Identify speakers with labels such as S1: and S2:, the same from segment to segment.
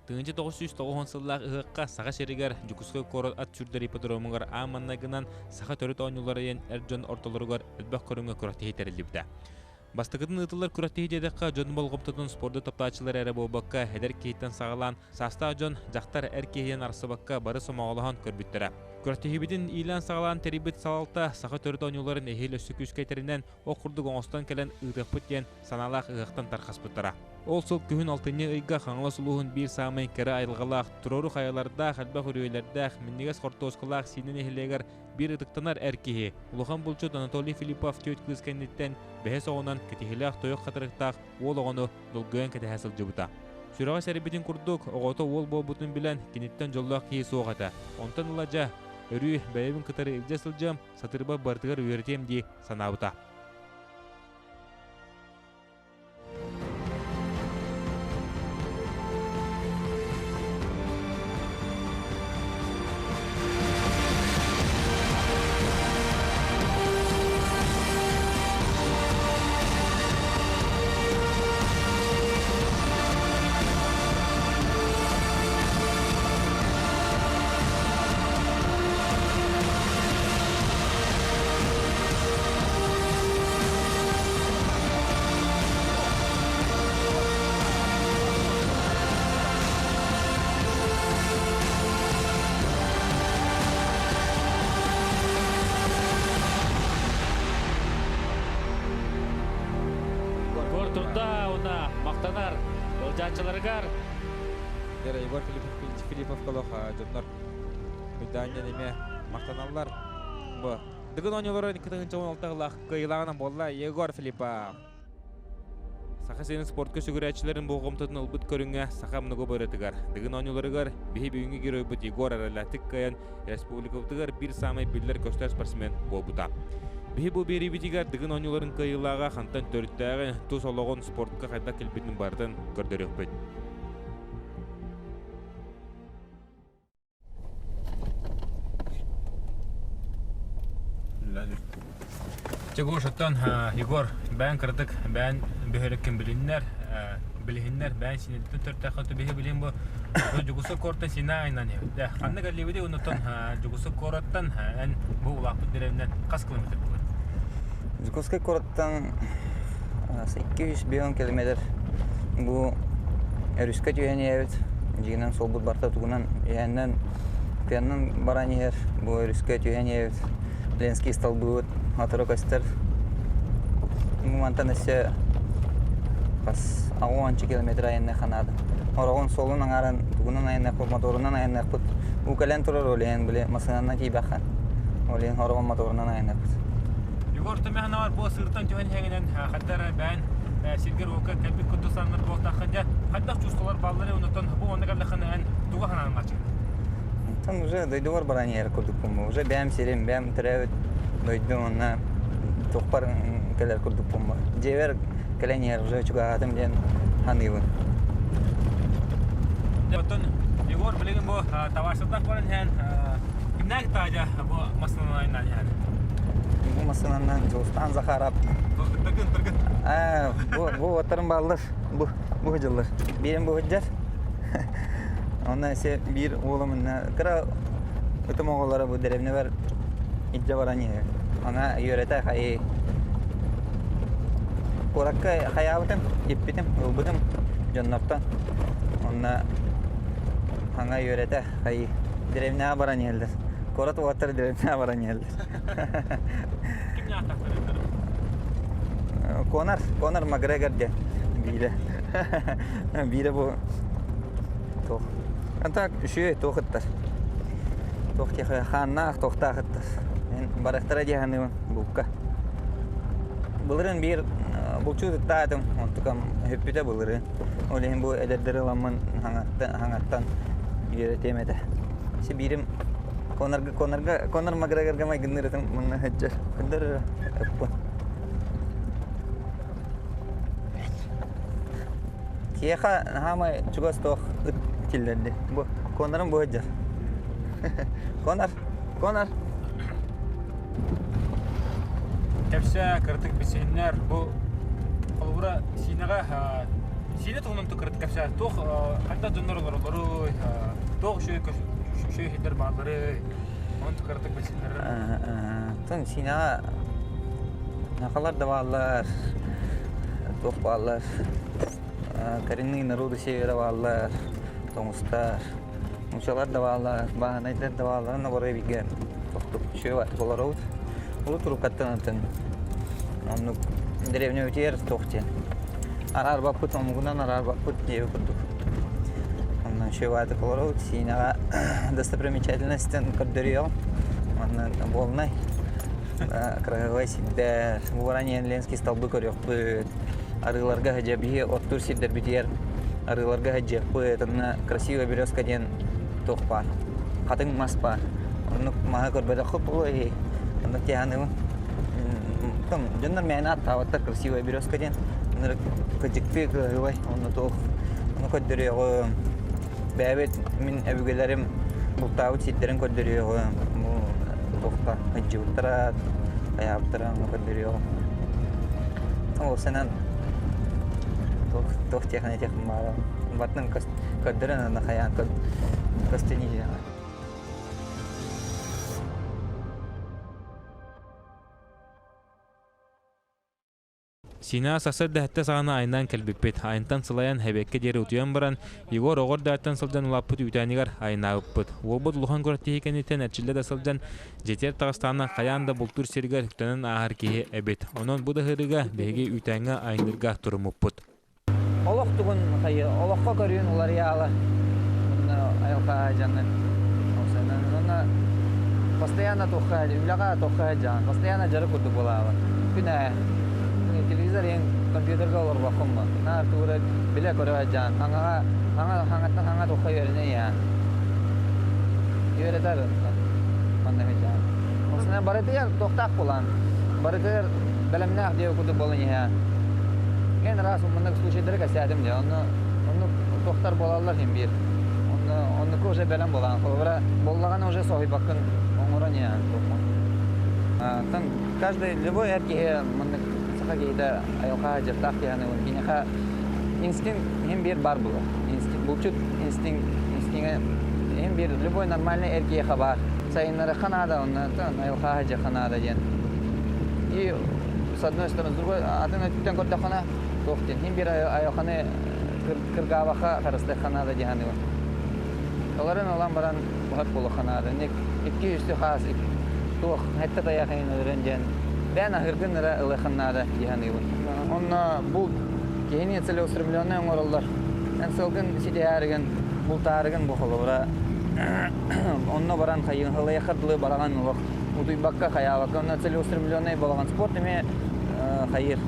S1: 1990 сыллаах ыһыахха Саха сиригэр Дьокуускай куорат ат сүүрдэр ипподромугар аан маҥнайгынан саха төрүт оонньуулара диэн эр дьон ортолоругар элбэх көрүҥҥэ күрэхтэһии тэриллибитэ. Бастакытын ыытыллар күрэхтэһии диэтэххэ, дьон болҕомтотун спорду таптааччылар эрэ буолбакка, эдэр киһиттэн саҕалаан, саастаах дьон, дьахтар, эр киһинэн арахсыбакка бары сомоҕолоһон көрбүттэрэ. Күрэхтэһиибитин иилээн-саҕалаан тэрийбит салалта саха төрүт оонньууларын эһиил өссө күүскэ тэринэн, ох курдук оҥостон кэлэн ыытыахпыт диэн санаалаах ыһыахтан тарҕаспыттара. Ол сыл күһүн алтынньы ыйга Хаҥалас улууһун биир саамай кэрэ айылҕалаах, туруору хайалардаах, элбэх үрүйэлэрдээх, минньигэс хортуоскалаах Сиинэ нэһилиэгэр биир ытыктанар эр киһи, улахан булчут Анатолий Филиппов түөрт кыыс кэнниттэн бэһис оҕонон кэтиһилээх тойук хатырыктаах уол оҕону долгуйан кэтэһэ сылдьыбыта. Сүрэҕэ сэрбитин курдук, оҕото уол буолбутун билэн, киниттэн дьоллоох киһи суох этэ. Онтон ыла дьэ, өрүү бэйэбин кытары илдьэ сылдьыам, сатыырбар барытыгар үөрэтиэм дии санаабыта.
S2: Егор турда уна мактанар ылдьааччыларыгар
S1: Егор Филиппов колох дьоннор Уйдаанньан эмиэ махтаналлар. Бу Дыгын оонньуулара 2016 сыллаах кыайыылааҕынан буолла Егор Филиппов. Саха сирин спортка сүгүрээччилэрин болҕомтотун ылбыт көрүҥэ саха многоборьетыгар. Дыгын оонньууларыгар биһи бүгүҥҥү геройбут Егор эрэллээхтик кыайан республикабытыгар биир саамай биллэр-көстөр спортсмен буолбута. Биһи бу биэриибитигэр Дыгын оонньууларын кыайыылааҕа хантан төрүттээҕин, тус олоҕун спортка хайдах кэлбитин барытын көрдөрүөхпүт. Чегош оттон Егор бэйэн кыратык бэйэн бөһүөлэккин билиннэр билиһиннэр бэйэн синэттэн төртөөххө биһи билин бу Дьугуса куораттан сина айнан иһэбит. Ханна кэллибити оннуттан Дьугуса куораттан эн бу улааппыт дэриэбинэн хас километр буолар?
S3: Дьокуускай куораттан 205 километр бу өрүскэ түһэн иһэбит. Дьиҥинэн суолбут барыта тугунан иһэннэн тыаннан баран иһэр. Бу өрүскэ түһэн иһэбит. Ленский столбыбыт мотору көстөр. Бу мантан өссө хас 60 километр айанныах ханаада. Ороҕун суолун аҥаарын тугунан айанныахпыт, моторунан айанныахпыт. Уу кэлэн турар ол иһин били массыынанан тиийбэххэ. Ол иһин ороҕун моторунан айанныахпыт.
S1: Егор Томяханова бу сыыртан түһэн иһэҥинэн хаддар бээн сиргэр-уокка кэлбит курдук сананар буолтахха дьэ хайдах чувстволар бааллары онтон бу онно кэллэххинэ эн туга санаан баччыгын?
S3: Онтон уже дойдубар баран иһэр курдукпун. Уже бэйэм сирим, бэйэм төрөөбүт дойдум онно туохпар кэлэр курдукпун. Дьиэбэр кэлэн иһэр уже чугаһаатым диэн саныыбын.
S1: Оттон Егор билигин бу табаарыстардаах баран иһэн кимнээх таадьа бу массыынанан айаннаан иһэн?
S3: Бу массыынанан Дьулустаан Захаров.
S1: Тыргын, тыргын.
S3: Бу бу уоттарым бааллар. Бу бу дьыллар. Биирим бу сылдьар. Онно эсе биир уолум кыра ытым оҕолоро бу дэриэбинэбэр илдьэ баран иһэр. Ана үөрэтэ хайыы куоракка хайаабытым, иппитим, ылбытым дьоннортон. Онно хаҥа үөрэтэ хайыы дэриэбинэҕэ баран иһэллэр. Куорат уолаттара дэриэбинэҕэ баран иһэллэр.
S1: Ким ааттаахтар
S3: Конор, Конор Макгрегор диэн биирэ. Биирэ бу туох. А так үчүгэй туох ыттар. Туох диэхэ хааннаах, туохтаах ыттар. Мен барахтара дии саныыбын булка. Былырын биир булчут ыттаатым, онтукам өһүппүтэ былырын. Ол иһин бу эдэрдэри ыламмын хаҥаттан, хаҥаттан үөрэтиэм этэ. Си биирим Конорга, Конорга, Конор Макгрегорга майгынныыр этим мунна сылдьар. Кырдыр ыппын. Киэхэ хаамай чугас туох ыт киллэрди. Бу Конорым бу сылдьар. Конор, Конор.
S1: Кэпсээ, кыратык билсиһиннэр. Бу холобура Сиинэҕэ. Сиинэ туһунан кырат кэпсээ. Туох хайдах дьоннор олороллоруй, туох үчүгэй үчүгэй сирдэр баалларый? Онон кыратык билсиннэрэр.
S3: Тон Сиинэҕэ сахалар да бааллар, туох бааллар, коренные народы севера бааллар, тоҥустар, нуучалар да бааллар, бааһынайдар да бааллар, онно бары бииргэ тохтук үчүгэй баатык олоробут. Урут уруккаттан атын оннук деревнябытыгар туох диэн араарбаппыт, омугунан араарбаппыт диэби курдук. Онно үчүгэй баатык олоробут. Сиинэҕэ достопримечательностьтан көрдөрүөҕүм. Манна буолнай кыраһыабай сирдэр. Бу баран иһэн Ленский столбы көрүөхпүт. Арыыларга сылдьа биһи оттуур сирдэрбитигэр арыыларга сылдьыахпыт. Онно красивая березка диэн туох баар. Хатыҥ мас баар. Оннук маһы көрбөтөххүт буолуо иһи. Оннук тиһаныыбын. Там дьоннор мээнэ ааттаабаттар красивая березка диэн. Оннук кыдьыктыы кыраһыабай. Онно туох ону көрдөрүөҕүм. Бэйэбит мин өбүгэлэрим бултаабыт сирдэрин көрдөрүөҕүм. Бу туохха сылдьыбыттара, хайаабыттара ону көрдөрүөҕүм. Ол сэнэн туох туох техника техника баара. Бартын көрдөрөн аны хайаан көстүнүү
S1: Сиинэҕэ сарсыарда сэттэ саҕана айаннаан кэлбиппит. Айантан сылайан, эбиэккэ диэри утуйан баран, Егор оҕо эрдэҕиттэн сылдьан улааппыт үүтээнигэр айаннаабыппыт. Уолбут улахан күрэхтэһии кэнниттэн эрчиллэ да сылдьан, дьиэтигэр таҕыстаҕына хайаан да бултуур сиригэр үктэнэн ааһар киһи эбит. Онон бу да ыһыырыга биһиги үүтээҥҥэ айанныырга туруммуппут.
S3: Олох тугун хайы олоххо көрүүн уларыйаала онно айылҕа дьанын онно постоянно туохха үлэҕэ туохха дьаан постоянно дьарык курдук буолаабы күн ээ телевизор иһин компьютерга олорбоккун бу наар тугу билэ көрө дьаан хаҥаҕа хаҥа хаҥаттан хаҥа туохха үөрэнэ иһээн үөрэтэр манна дьаан осунан барытыгар туохтаах буолан барытыгар бэлэмнээх диэ курдук буолан иһээн Эн раз маннык случайдары кэсээтим дии. Онно оннук туохтар буолаллар син биир. Онно оннуку уже бэлэм буолаҕын. Холобура, буоллаҕына уже соһуйбаккын оҥорон иһэҕин туоххун. Там каждый любой эр киһи маннык саха киһитэ айылҕа дьарыктаах киһи аныыбын. Киниэхэ инстинкт иһин биир баар буолар. Инстинкт, булчут инстинкт, инстинкт иһин биир любой нормальный эр киһиэхэ баар. Сайыннарыахха наада, онно айылҕа дьахха наада диэн. И с одной стороны, с другой, атын өттүттэн көрдөххүнэ, туох диэн, иһин биир айылҕаны кыргаабакка харыстыахха наада дии саныыбын. Олорун ылан баран быһат буолуохха наада. Икки үстүү хаас туох сэттэ тайах иһин өлөрөн диэн бэйэн аһыыргын эрэ ылыаххын наада дии саныыбын. Онно бу киһини целеустремленный оҥороллор. Эн сылгын ситиһээригин, бултаарыгын бу холобура онно баран хайыһалыахха дылы бараҕан олох утуйбакка хайаабакка онно целеустремленный балаҕан спорт эмиэ хайыыр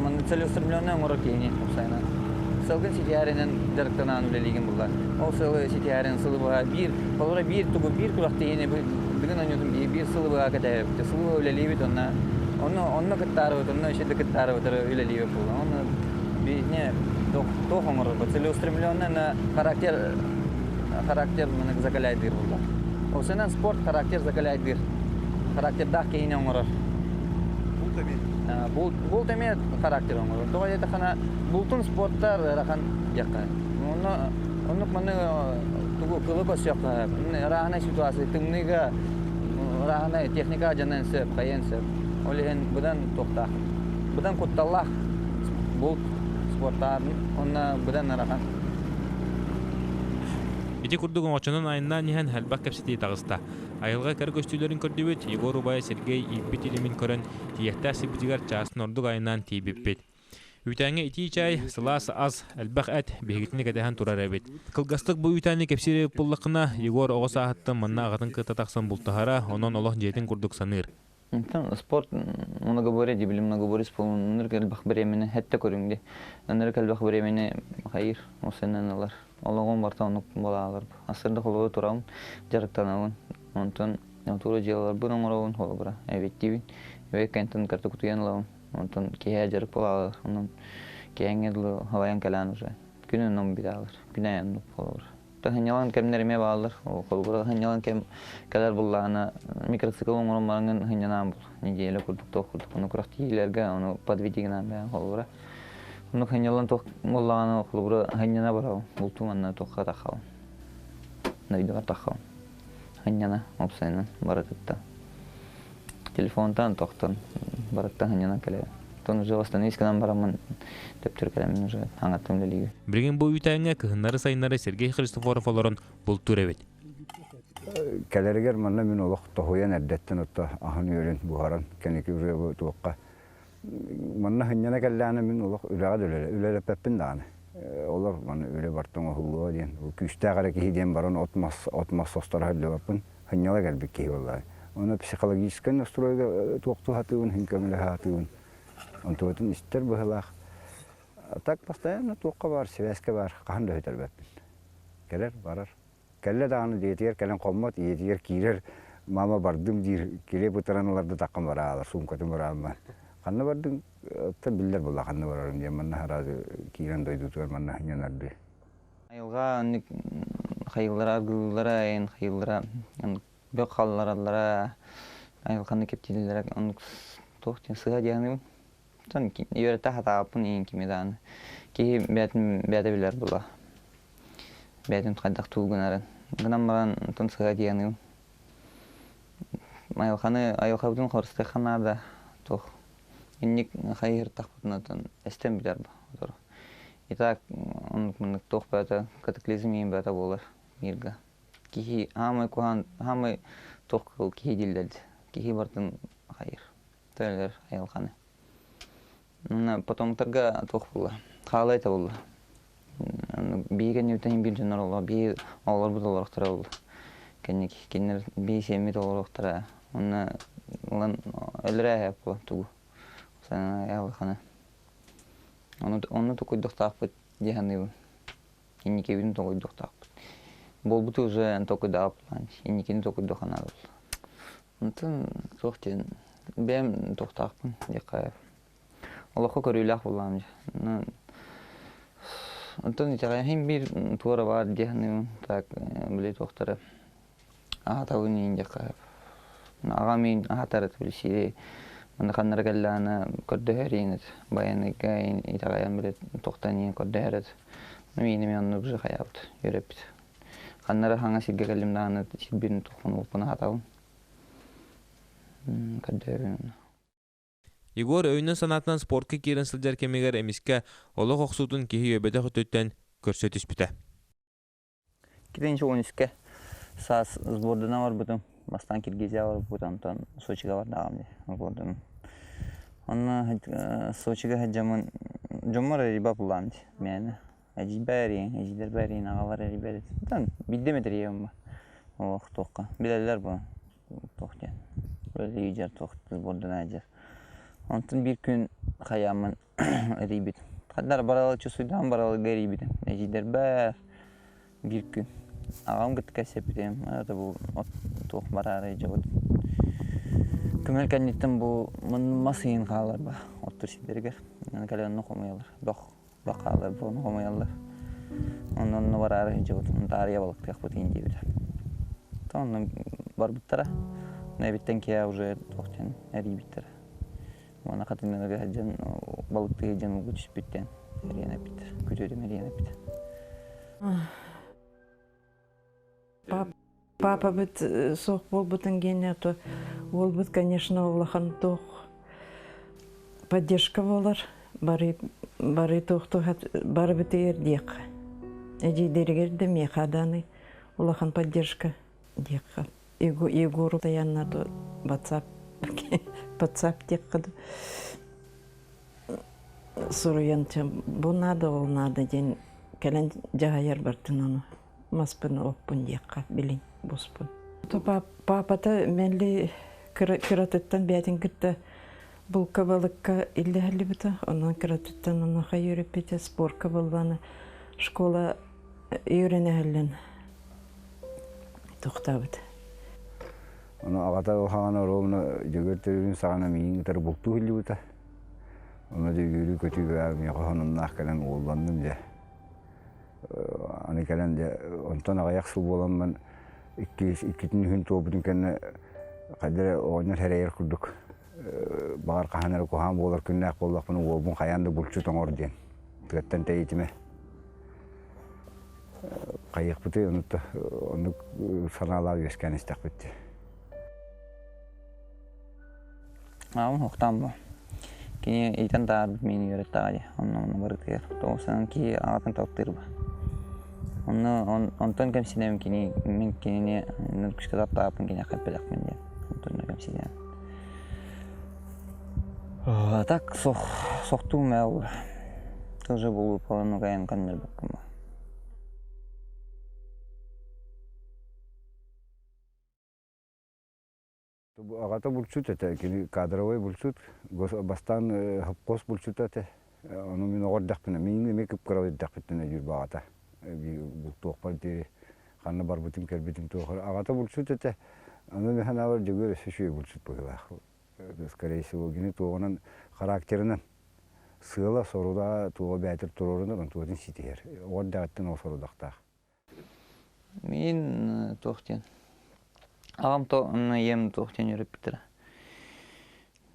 S3: манна целеустремленный оҥорор киһини уопсайынан сылгын ситиһэринэн дьарыктанаан үлэлиигин булла ол сылы ситиһэрин сылы быһа биир холобура биир тугу биир күрэхтэһиини бүгүн оонньуутун биир сылы быһа кэтэһэбит сылы быһа үлэлиибит онно онно онно кыттаарыбыт онно еще да кыттаарыбыт үлэлиибит буолла онно не туох оҥорорбут целеустремленный на характер характер закаляйдыыр буолла. Осенен спорт характер закаляйдыыр. Характердаах киһини оҥорор.
S4: Булт эмиэ?
S3: Булт эмиэ характер оҥорор. Тоҕо диэтэххинэ бултун спорттар ыарахан диэххэ. Онно оннук маннык тугу кылы көрсүөххэ ырааһынай ситуация тымныыга ырааһынай техника дьаныан сөп, хайыан сөп. Ол иһин быдан туохтаах. Быдан кутталлаах булт спорттаарын онно быдан ыарахан.
S1: Ити курдук оҥочонон айаннаан иһэн элбэх кэпсэтии таҕыста. Айылҕа кэрэ көстүүлэрин көрдүбүт, Егор убайа Сергей ииппит илимин көрөн, тиийиэхтээх сирбитигэр чаасын ордук айаннаан тиийбиппит. Үүтээҥҥэ итии чай, сылаас ас, элбэх эт биһигитини кэтэһэн турар эбит. Кылгастык бу үүтээни кэпсиир эбит буоллаххына, Егор оҕо сааһыттан манна аҕатын кытта тахсан бултаһара, онон олох дьиэтин курдук саныыр.
S3: Спорт многоборье дии, многоборье ынырык элбэх времени сэттэ көрүҥ дии. Ынырык элбэх времени хайыыр, осеннен ылар. Олоҕум барыта оннук буолаалар. Ассырда холобура турабын, дьарыктанабын. Онтон тура дьыалаларбын оҥоробун холобура. Эбиттиибин. Эбиэт кэнтэн карта кутуйан ылабын. Онтон киэһэ дьарык буолаалар. Онон киэһэҥҥэ дылы халайан кэлээн уже. Күн оннун бүтаалар. Күн аайы оннук холобура. Сынньалаҥ кэмнэр эмиэ бааллар. Холобура сынньалаҥ кэм кэлэр буллаҕына микроцикл оҥорон бараҥҥын сынньанаан бул. Неделя курдук, туох курдук. Ону күрэхтэһиилэргэ ону подведи гынан бэйэҥ холобура. Оннук ханньалан туох буоллаҕына холобура ханньана барабын. Бултуу манна туохха таххабын. Дойдубар таххабын. Ханньана уопсайынан барытыттан. Телефонтан тохтон барыттан ханньанан кэлэбин. Оттон уже восстановись гынан бараммын төптөрү кэлэммин уже хаҥаттан үлэлиибин.
S1: Билигин бу үүтээҥҥэ кыһыннары-сайыннары Сергей Христофоров олорон бултуур эбит.
S5: Кэлэригэр манна мин олох тоһуйан эрдэттэн отто аһын-үөлүн буһаран кэнники уже бу туохха манна сынньана кэллэҕинэ мин олох үлэҕэ да үлэлэппэппин даҕаны. Олор маны үлэ барта оҥоһуллуо диэн күүстээх эрэ киһи диэн баран от-мас от-мас состоро сылдьыбаппын сынньала кэлбит киһи буоллаҕа. Уонна психологическай настройга туохтуу сатыыбын, син көмөлөһө сатыыбын. Онтубутун истэр быһыылаах. А так постоянно туохха баар, связка баар, хаһан да сүтэрбэппин. Кэлэр, барар. Кэллэ даҕаны дьиэтигэр кэлэн хоммот, ийэтигэр киирэр, мама бардым диир, килиэп ытыран ылар да таххан бараалар, суумкатын бараамман. Ханна бардыҥ, оттон биллэр буолла ханна барарым диэн манна сразу киирэн дойдутугар манна сынньанардыы.
S3: Айылҕа оннук хайыылара аргылыыллара эйэн хайыыллара бөх халлараллара айылҕаны кэптииллэрэ оннук туох диэн сыһа диэхинибин. Оттон үөрэтэ сатаабыппын иһин кими даҕаны. Киһи бэйэтин бэйэтэ билэр буолуо. Бэйэтин хайдах туу гынарын. Гынан баран онтон сыһа диэхинибин. Айылҕаны айылҕабытын харыстыахха наада туох инник хайыһыртахпытына оттон эстэн бүтэр бу. И так оннук маннык туох бэйэтэ катаклизм иһин бэйэтэ буолар мирга. Киһи аамай куһаҕан аамай туох кыыл киһи дииллэр киһи барытын хайыр төлөр айылҕаны. Уонна потомтарга туох буолла хаалай да буолла. Биһиги кэннибиттэн биир дьоннор олоҕо биһи оҕолорбут олоруохтара буолла. Кэнники кинилэр биһи сиэммит олоруохтара. Уонна ылан өлөрөө буолла тугу. Айылҕаны. Ону онну токуйдуохтаахпыт дии саныыбын. Инникибитин токуйдуохтаахпыт. Буолбуту уже токуйдаабыт инникини токуйдуохха наада буолла. Онтон туох диэн бэйэм туохтаахпын диэххэ олоххо көрүүлээх буоллаҕым дии. Онтон итэҕэйэһин биир туора баар дии саныыбын. Так били туохтара аһатабын иин диэххэ аҕам миин аһатар этэ били сири манна ханна эрэ кэллэҕинэ көрдөһөр иин этэ байаныйга итэҕэйэн били туохтан иин көрдөһөр этэ миин эмиэ оннук же хайаабыт үөрэппит ханна эрэ хаҥа сиргэ кэллим даҕаны сирбин туохпун уоппун аһатабын көрдөһөбүн
S1: Егор өйүнэн-санаатынан спортка киирэн сылдьар кэмигэр эмискэ олох охсуутун киһи өйбөтөх өттүттэн көрсө түспүтэ.
S3: 2013-кэ саас сбордунан барбытым. Бастаан Киргизияҕа барбыт, онтон Сочига бардаҕым дии сбордунан. Онно Сочига сылдьаммын дьоммор эрийбэт буоллаҕым дии мээнэ. Эдьиийбэр эрийэн, эдьиийдэрбэр эрийэн, аҕабар эрийбэт этим. Оттон биирдэ эмэ эрийэбин олох туохха. Билэллэр бу туох диэн. Үлэлии туох сбордунан сылдьар. Онтон биир күн хайааммын эрийбит. Ханна баралыы чувствуйдаан баралыга эрийбитим. Эдьиийдэрбэр биир күн. Аҕам кытта кэпсэппитим. Это бу туох бараары дьабыт. Көмөл кэнниттэн бу мас ыйын хаалар ба оттур сирдэригэр. Кэлэн онно хомуйаллар. Бөх бөх хаалар бу ону хомуйаллар. Онно онно бараары дьабыт. Таарыйа балыктыахпыт иин диэбитэ. Онно барбыттара. Эбиттэн киһи уже туох диэн эрийбиттэрэ. Уонна хатыҥнарга сылдьан балыктыы сылдьан ууга түспүттэн эрийэн эппиттэр. Күтүөтүм эрийэн эппит.
S6: Папабыт суох буолбутун гиэнэ то уолбут, конечно, улахан туох поддержка буолар. Бары бары туох барыбытыгар диэххэ. Эдьиийдэригэр да миэхэ даҕаны улахан поддержка диэххэ. Егору постоянно WhatsApp WhatsApp диэххэ суруйан бу надо ол надо диэн кэлэн дьаһайар бартын ону маспын оппун диэххэ билин буспун. Папата мэлли кыратыттан бэйэтин кытта булка балыкка иллэһэллибитэ онон кыратыттан онуоха үөрэппитэ спорка буоллаҕына школа үөрэнэһэллэн тохтообут.
S5: Ону аҕата улахана ровно Дьөгүөр төрүүрүн саҕана миигин кытары бултуу иһиллибитэ. Ону дьэ үөрүү-көтүү бөҕө миэхэ сонуннаах кэлэн уолланным дьэ. Аны кэлэн дьэ онтон аҕыйах сыл буоламмын иккитин үһүн туолбутун кэннэ хайда эрэ оҕонньор сэрэйэр курдук баҕар хаһан эрэ куһаҕан буолар күннээх буоллахпына уолбун хайаан да булчут оҥор диэн. Тыаттан тэйитимэ. Хайыахпытый онута оннук санаалаах үөскээн истэхпит.
S3: Аҕам суохтаан бу. Кини иитэн таһаарбыт миин үөрэттэҕэ дии. Онно онно барытыгар. Тоҕус киһи аҕатын таптыыр ба. Онно онтон кэмсинэбин кини мин кинини күүскэ таптаабыппын киниэхэ эппэтэхпин диэн. Онтон кэмсинэбин. Так сох сохтуум ээ ол. Тоже булуу кайан көннөрбөккүн
S5: Аҕата булчут этэ, кини кадровай булчут, бастаан хопкуос булчута этэ. Ону мин оҕо эрдэхпинэ, мин эмиэ кып-кыра эрдэхпиттэн өйдүүр баҕата. Бултуохпар диэри ханна барбытым, кэлбитим туох эрэ. Аҕата булчут этэ. Ону мин санаабар Дьөгүөр өссө үчүгэй булчут быһыылаах. Скорее всего, кини туоҕунан, характерынан сыала, сорудаҕа туоҕа бээтэр туруорунар, онтуотун ситиһэр. Оҕо эрдэҕиттэн ол сорудахтаах.
S3: Мин туох диэн аҕам то ийэм туох диэн үөрэппиттэрэ.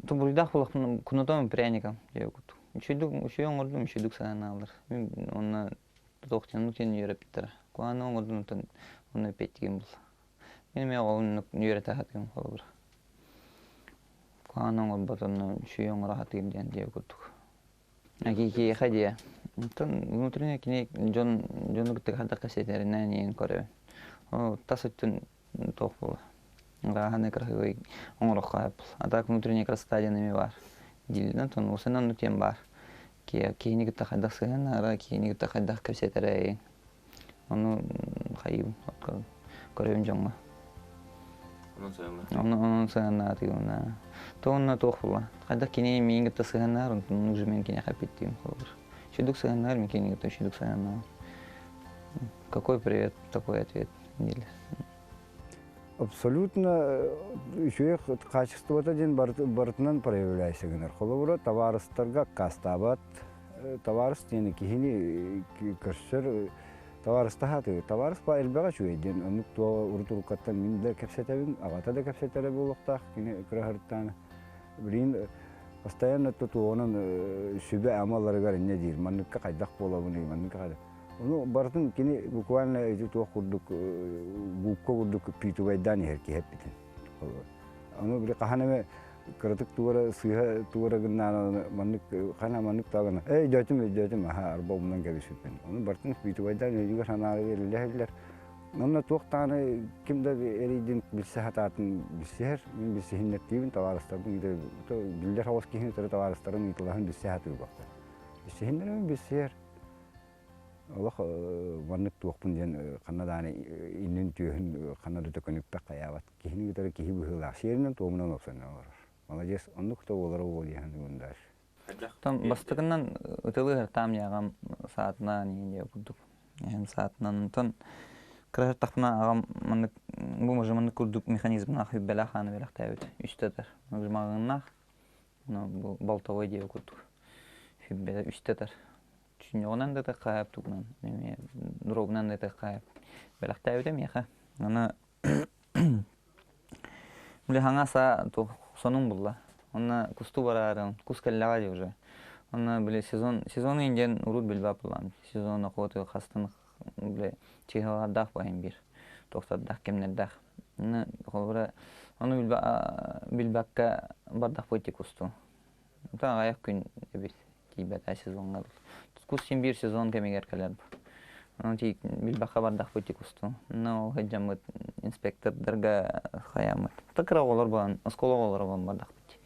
S3: Буруйдаах буоллахпына кунутом пряником диэбит курдук. Үчүгэйдик үчүгэй оҥордум, үчүгэйдик санаалар. Мин онно туох диэн оннук диэн үөрэппиттэрэ. Куһаҕаны оҥордум онтон онно эппиэттиигин булла. Мин эмиэ оннук үөрэтэ сатыым холобура. Куһаҕаны оҥорбот онно үчүгэй оҥоро сатыым диэн диэбит курдук. Киһиэхэ диэ. Оттон внутренне кини дьон дьону кытта хайдах кэпсэтэринэн иһин көрөбүн. Ол тас өттүн туох буолла. Ырааһынай кырасыабай оҥороххо сөп. А так внутренняя красота диэн эмиэ баар. Дииллэр онтон уусанан оннук диэн баар. Киһини кытта хайдах сыһыаннаһара, киһини кытта хайдах кэпсэтэрэ Ону хайыыбын көрөбүн дьоҥҥо.
S1: Онон сыһыаннаах.
S3: Онон сыһыаннаатыгына. То онно туох була. Хайдах кини миигин кытта сыһыаннаһар, онтон уже мен киниэхэ эппиттиим холобур. Үчүгдүк сыһыаннаһар, мин кинини кытта үчүгдүк сыһыаннаһар. Какой привет, такой ответ дииллэр.
S5: Абсолютно үчүгэй качествота диэн барытынан проявляйся гынар. Холобура, табаарыстарга аккаастаабат, табаарыс диэн киһини көрсөр табаарыстаһаатыгы. Табаарыс ба элбэҕэ үчүгэй диэн оннук туо урут уруккаттан мин да кэпсэтэбин, аҕата да кэпсэтэрэ буолуохтаах кини кыраһырыттаан. Билигин постоянно тутуонан сүбэ амаларыгар инньэ диир. Манныкка хайдах буолабыный, манныкка хайдах. Ону барытын кини буквально ити туох курдук губка курдук пиитубайдаан иһэр киһи эппитин. Ону били хаһан эмэ кыратык тугара сыыһа тугара гыннаан маннык хана маннык таагана эй өйдөөтүм өйдөөтүм аха арба умнан кэбиспиппин. Ону барытын пиитубайдаан өйүгэр санааҕа илэлэһэллэр. Онно туох даҕаны ким да эрийдин билсэ сатаатын билсиһэр, мин билсиһиннэртиибин табаарыстарбын биллэр соҕус киһини өтөрү табаарыстарын ыытылаһан билсэ сатыыр Билсиһиннэрин билсиһэр. Олох маннык туохпун диэн ханна даҕаны иннин түөһүн ханна да төкүнүппэх хайаабат. Киһини кытары киһи быһыылаах сиэринэн-туомунан уопсанан олорор. Молодец, оннук да буолара буолуо диэн дальше.
S3: Оттон бастакынан ытылыыр таам яҕам саатынан иһин курдук. Эһэм саатынан онтон кыраһыртахпына аҕам маннык бу может маннык курдук механизмнаах хүббэлээх хааны бэлэхтээбит үстэ атар. Маҕаҥнаах бу болтовой диэбит курдук хүббэлэ үстэ атар. Сүнньүөҕүнэн да ытыахха тугунан эмиэ дробунан да ытыахха бэлэхтээбитэ миэхэ. Аны били хаҥа саа туох сонун булла. Онно кустуу бараарым, кус кэллэҕэ дии уже. Онно били сезон сезон диэн урут билбэт буллам. Сезон охоты хастан били чыһалардаах баһын биир туохтардаах кэмнэрдээх. Онно холобура ону билбэккэ бардахпыт ити кустуу. Онтон аҕыйах күн эбит тиийбэтэ сезоҥҥа. Кус син биир сезон кэмигэр кэлэр. Онон билбэххэ бардахпыт ити кусту. Онно ол сылдьаммыт инспектордарга хайааммыт. Кыра оҕолор буолан, оскуола оҕолоро буолан бардахпыт.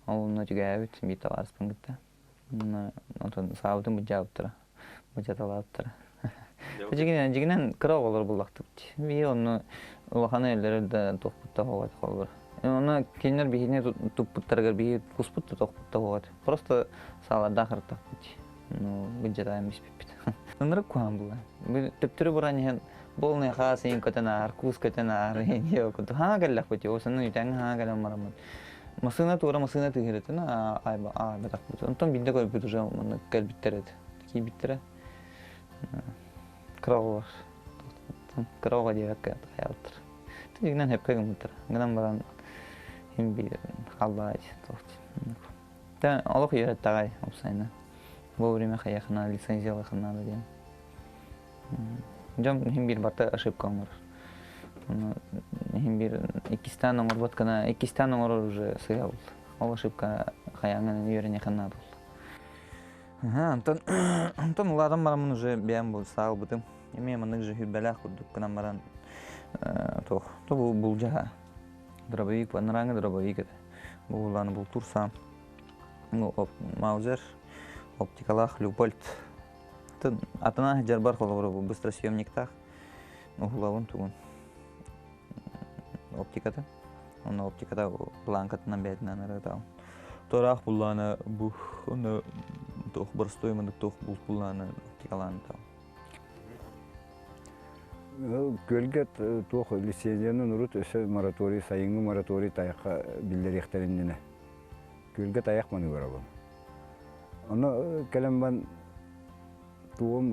S3: Ол онно түгээбит биир табаарыспын кытта. Онно онтон саабытын былдьаабыттара, былдьаталаабыттара. Дьигинэн, дьигинэн кыра оҕолор буллахтыбыт. Биһи онно улахан эллэрэр да туохпут да оҕо холбор. Онно кинилэр биһини туппуттарыгар биһи куспут да тохпут да оҕо. Просто саалардаах ырыттахпыт. Ну, быдьатаан биспиппит. Ынырык куһаан була. Төптөрү баран иһэн полный хаас иин көтөн аар, куус көтөн аар диэ курдук. Хаа кэллэхпит, осыны үтэҥ хаа кэлэн бараммыт. Масыына туора масыына тыыһырытын аа батахпыт. Онтон биирдэ көрбүт уже маннык кэлбиттэр этэ. Киирбиттэрэ. Кыра оҕолор. Кыра оҕо диэбэккэ хайаабыттар. Дьиҥинэн сөпкө гыммыттар. Гынан баран иһин биир хааллаҕай туох Тэ олох үөрэттэҕэй уопсайынан. Вовремя хайыахха наада, лицензиялыахха наада диэн. Дьон иһин биир барыта ошибка оҥорор. Ону иһин биир иккистээн оҥорбот гына иккистээн оҥорор уже сыыһа буолла. Ол ошибка хайааҥҥын үөрэниэххэ наада буолла. Онтон онтон улаатан бараммын уже бэйэм бу саалбытым. Эмиэ маннык же хүрбэлээх курдук гынан баран туох бу булдьаһа дробовик анарааҥы дробовик этэ. Бу булааны бултуур саам. Маузер оптикалаах Люпольд атына дьарбар холобура бу быстросъемниктаах уһулабын тугун оптиката онно оптиката планкатынан бэйэтинэн арыатаҕым Тораах буллаана бу онно туох боростуой маннык туох булт буллаана оптикалаан
S5: Күөлгэ туох лицензияны урут өссө мораторий сайыҥҥы мораторий тайахха биллэриэхтэрин иннинэ күөлгэ тайах маны барабын. Ону кэлэн бан туом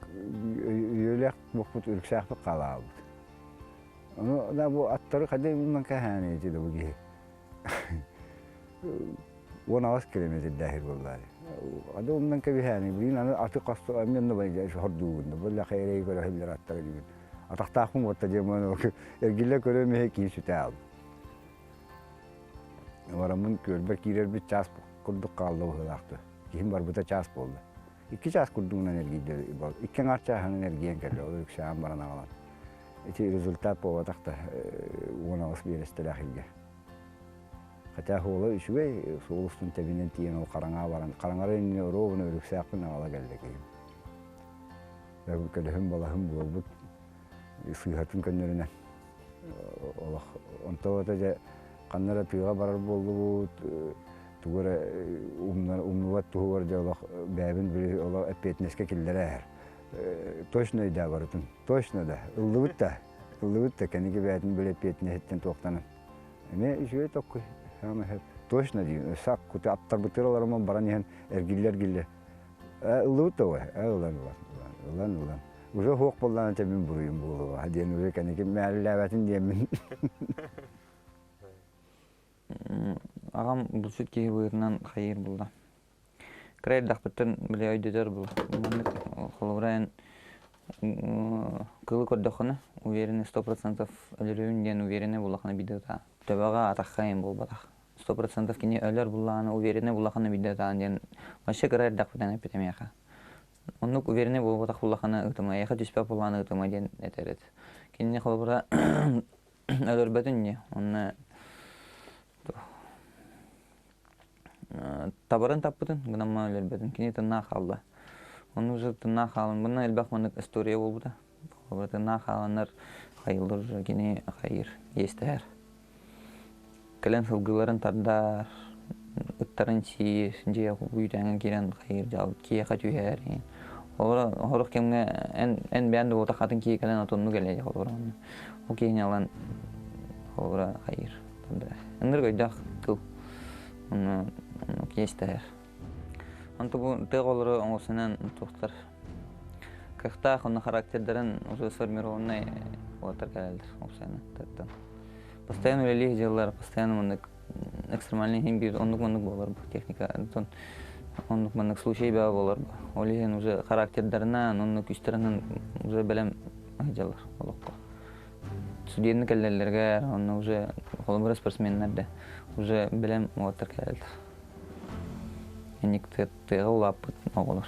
S5: үйэлээх буохпут үрүксээхпит хаалаабыт. Ону да бу аттары хайда умнан кэһээн ити да бу киһи. 18 километрдээхир буоллаары. Ады умнан кэбиһээни, билин аны аты хосто эмиэ бай хордуубун. Бу лэхэ көрө хиллер аттары дибин. Атахтаахпын буотта диэмэн эргиллэ көрө миһэ киин сүтэ аалым. Бараммын күөлбэр киирэрбит чаас курдук хаалла быһыылаахты. Киһим барбыта чаас буолла. Икки чаас курдугунан эргийдэ. Икки аҥаар чааһынан эргийэн кэллэ. Ол үксээн баран аҕалан. Ити результат буолбатах да 18 биэрэстэлээх илгэ. Хотя суола үчүгэй, суол устун тэбинэн тиийэн ол хараҥаҕа баран, хараҥара иннинэ оруобуна үрүксээхпин аҕала кэллэ киһим. Көлөһүм балаһым буолбут сыыһатын көннөрүнэн олох онто дьэ ханна эрэ тыаҕа барар буоллубут тугу эрэ умнубат туһугар дьэ олох бэйэбин били олох эппиэтинэскэ киллэрэ точно өйдөө барытын точно да ыллыбыт да ыллыбыт да кэнники бэйэтин били эппиэтинэһиттэн туохтанан эмиэ үчүгэй токкуй точно диин сак кути аттарбытыр олоруман баран иһэн эргиллэ эргиллэ ыллыбыт да ой ылан ылан ылан ылан уже суох буоллаҕына чэ мин буруйум буолуо диэн уже кэнники мээллээбэтин диэммин
S3: Аҕам булчут киһи быһыытынан хайыыр булла. Кыра эрдэхпиттэн били өйдөтөр бу. Маннык холобура эн кылы көрдөххүнэ уверенный 100% өлөрүм диэн уверенный буллахына биирдэ ытаа. Төбөҕө атахха эҥин буолбатах. 100% кини өлөр буллаҕына уверенный буллахына биирдэ ытаан диэн вообще кыра эрдэхпиттэн эппитэ миэхэ. Оннук уверенный буолбатах буллахына ытыма, эйиэхэ түспэт буоллаҕына ытыма диэн этэр эт. Кинини холобура өлөрбөтүн ини, онно табарын таппытын, гынан өлөрбөтүн, кини тыннаах хаалла. Ону уже тыннаах хаалан, bundan элбэх маннык история буолбута. Холобура тыннаах хааланнар хайыллар уже кини хайыр, иэстэһэр. Кэлэн сылгыларын тардар, ыттарын сиир, дьиэ үүтээҥҥэ киирэн хайыыр дьаал киэхэ түһэр. Холобура, сорох кэмҥэ эн эн бэйэн да буолбатах атын киһи кэлэн отоннук элэйэ холобура онно. Ол киһини ылан холобура хайыыр. Ынырык өйдөөх кыл. Онно онно киэстэһэр. Онто бу тыа оҕолоро оҥостунан туохтар кыахтаах онно характердарын уже сформированный уолаттар кэлэллэр опсайынан тыаттан. Постоянно үлэлии дьыллар, постоянно маннык экстремальный иһин биир оннук-маннык буолар бу техника. Онтон оннук-маннык случай баа буолар бу. Ол иһин уже характердарынан, оннук күүстэринэн уже бэлэм сылдьаллар олоххо. Студенты кэллэллэргэ, онно уже холобура спортсменнар да уже бэлэм уолаттар кэлэллэр. Инник тыаҕа улааппыт оҕолор.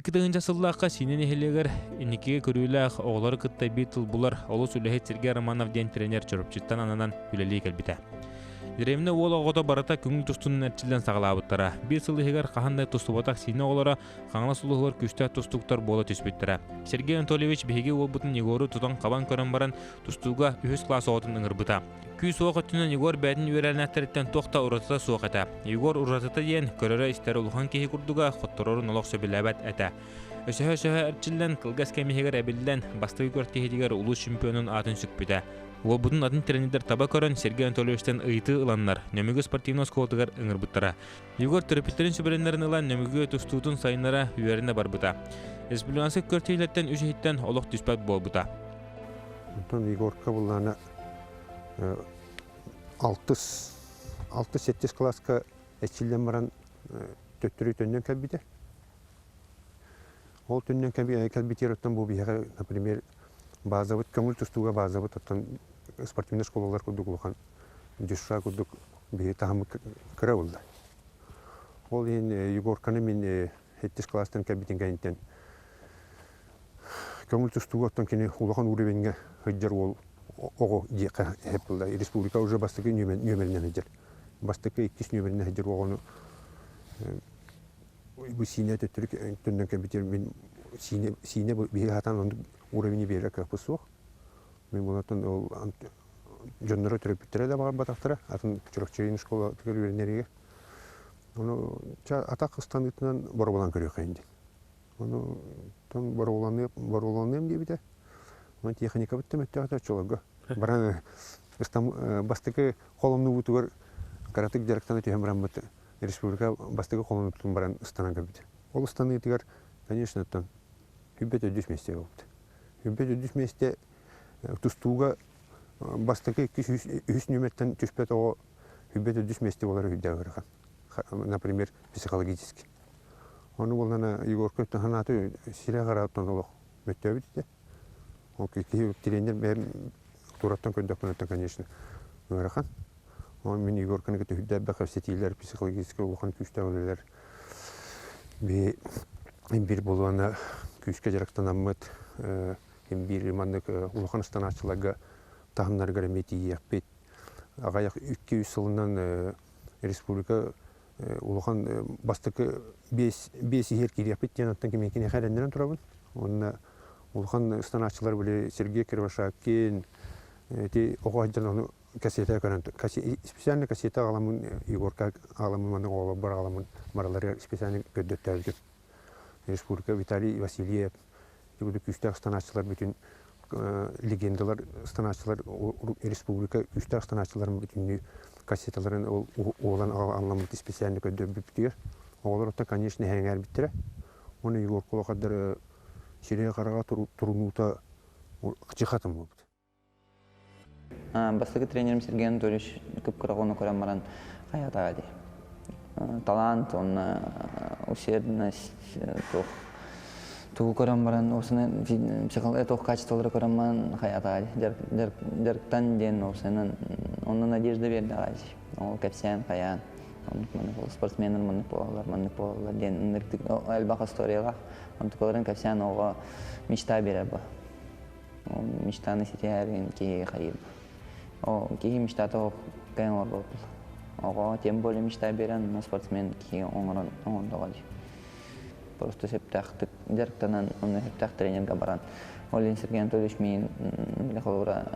S1: 2000 сыллаахха Сиинэ нэһилиэгэр инникигэ көрүүлээх оҕолору кытта биир тыл булар олус үлэһит Сергей Романов диэн тренер Чурапчыттан ананан үлэлии кэлбитэ. Дэриэбинэ уол оҕото барыта көҥүл тустуунан эрчиллэн саҕалаабыттара. Биир сыл иһигэр хаһан да тустубатах Сиинэ оҕолоро Хаҥалас улууһугар күүстээх тустууктар буола түспүттэрэ. Сергей Анатольевич биһиги уолбутун Егору тутан-хабан көрөн баран, тустууга үһүс кылаас оҕотун ыҥырбыта. Күүс-уох өттүнэн Егор бэйэтин үөрэнээхтэриттэн туох да уратыта суох этэ. Егор уратыта диэн, көрөрө-истэрэ улахан киһи курдуга, хотторорун олох сөбүлээбэт этэ. Өсөһө-өсөһө эрчиллэн, кылгас кэм иһигэр эбиллэн, бастакы күрэхтэһиитигэр улуус чемпионун аатын сүкпүтэ. Уолбутун атын тренердэр таба көрөн, Сергей Анатольевичтан ыйытыы ыланнар, Нөмүгү спортивнай оскуолатыгар ыҥырбыттара. Егор төрөппүттэрин сүбэлэннэрин ылан Нөмүгү тустуутун сайыннара үөрэнэ барбыта. Республиканскай көртүүлэртэн үс иһиттэн олох түспэт буолбута.
S7: Онтон Егорка буллаана алтыс, алтыс-сэттис кылааска эчиллэн баран төттөрү төннөн кэлбитэ. Ол төннөн кэлбитигэр оттон бу биһиэхэ, например, базабыт көҥүл тустууга базабыт оттон спортивнай школалар курдук улахан дюшра курдук биһи таһыммыт кыра буолла. Ол иһин Егорканы мин сэттис кылаастан кэлбитин кэнниттэн көҥүл тустууга оттон кини улахан уровеньҥа сылдьар уол оҕо диэххэ сөп буолла. Республика уже бастакы нүөмэринэн сылдьар. Бастакы иккис нүөмэринэн сылдьар оҕону бу сиинэ төттөрү төннөн кэлбитигэр мин сиинэ сиинэ биһиги сатаан оннук уровени биэрэр кыахпыт суох. Мин булаттан ол дьонноро төрөппүттэрэ да баҕарбатахтара атын Чурапчы школатыгар үөрэнэригэр. Ону атах ыстаныытынан боруобалаан көрүөххэйин диэн. Ону тон боруобаланыам диэбитэ. Онон техникабыт да мөттөөх оччолорго. Баран бастакы холоннуубутугар кыратык дьарыктана түһэн бараммыт республика бастакы холонуутун баран ыстанан көрбүтэ. Ол ыстаныытыгар, конечно, оттон хүббэт өдүс миэстэ буолбут. Хүббэт өдүс миэстэ тустууга бастакы иккис үһүс нүөмэртэн түспэт оҕо хүббэт өдүс миэстэ буолара үрдээх ыарахан. Например, психологически. Ону буоллана Егорка санааты сирэ харааттан олох мөттөөбүт этэ. Ол киһи тренер бэйэм тураттан көрдөхпүнэ, конечно, ыарахан. Ол мин Егорканы кытта үрдээбэх кэпсэтиилэр, психологическай улахан күүстээх үлэлэр би биир буолуона күүскэ дьарыктанаммыт биир маннык улахан ыстанааччыларга таһымнарыгар эмиэ тиийиэхпит. Аҕыйах 2-3 сылынан республика улахан бастакы биэс биэс иһэр киириэхпит диэн оттон киниэхэ эрэннэрэн турабын. Уонна улахан ыстанааччылар били Сергей Кривошапкин ити оҕо сылдьан ону кассета көрөн специально кассета аҕаламмын Егорка аҕаламмын маннык оҕолорбор аҕаламмын барыларыгар специально көрдөттөөбүтүм. Республика Виталий Васильев күүстээх ыстанааччылар бүтүн легендалар ыстанааччылар республика күүстээх ыстанааччыларын бүтүннүү кассеталарын ол уолан аламмыт специально көрдөрбүппүтүгэр оҕолор оттон конечно эһэҥээрбиттэрэ уонна Егор Кулахардар сирэйэ-хараҕа турунуута чихатын буолбут.
S3: Бастакы тренерим Сергей Анатольевич кып-кыра оҕону көрөн баран хайаатаҕа дии. Талант уонна усердность туох тугу көрөн баран уопсайынан психология туох качестволары көрөн баран хайаатаҕа дии. Дьарыктан диэн уопсайынан онно надежда биэрдэҕэ дии. Ол кэпсээн хайаан оннук маннык спортсменнар маннык буолаллар маннык буолаллар диэн элбэх историялаах онтукаларын кэпсээн оҕо мечта биэрэр бу. Мечтаны ситиһэрин киһи хайыыр. О, киһи мечтата оһох кыайан оҥорбот. Оҕо тем более мечта биэрэн, но спортсмен киһи оҥорон оҥордоҕо дии. Просто сөптөөхтүк дьарыктанан, онно сөптөөх тренергэ баран. Ол иһин Сергей Анатольевич миигин бile холобура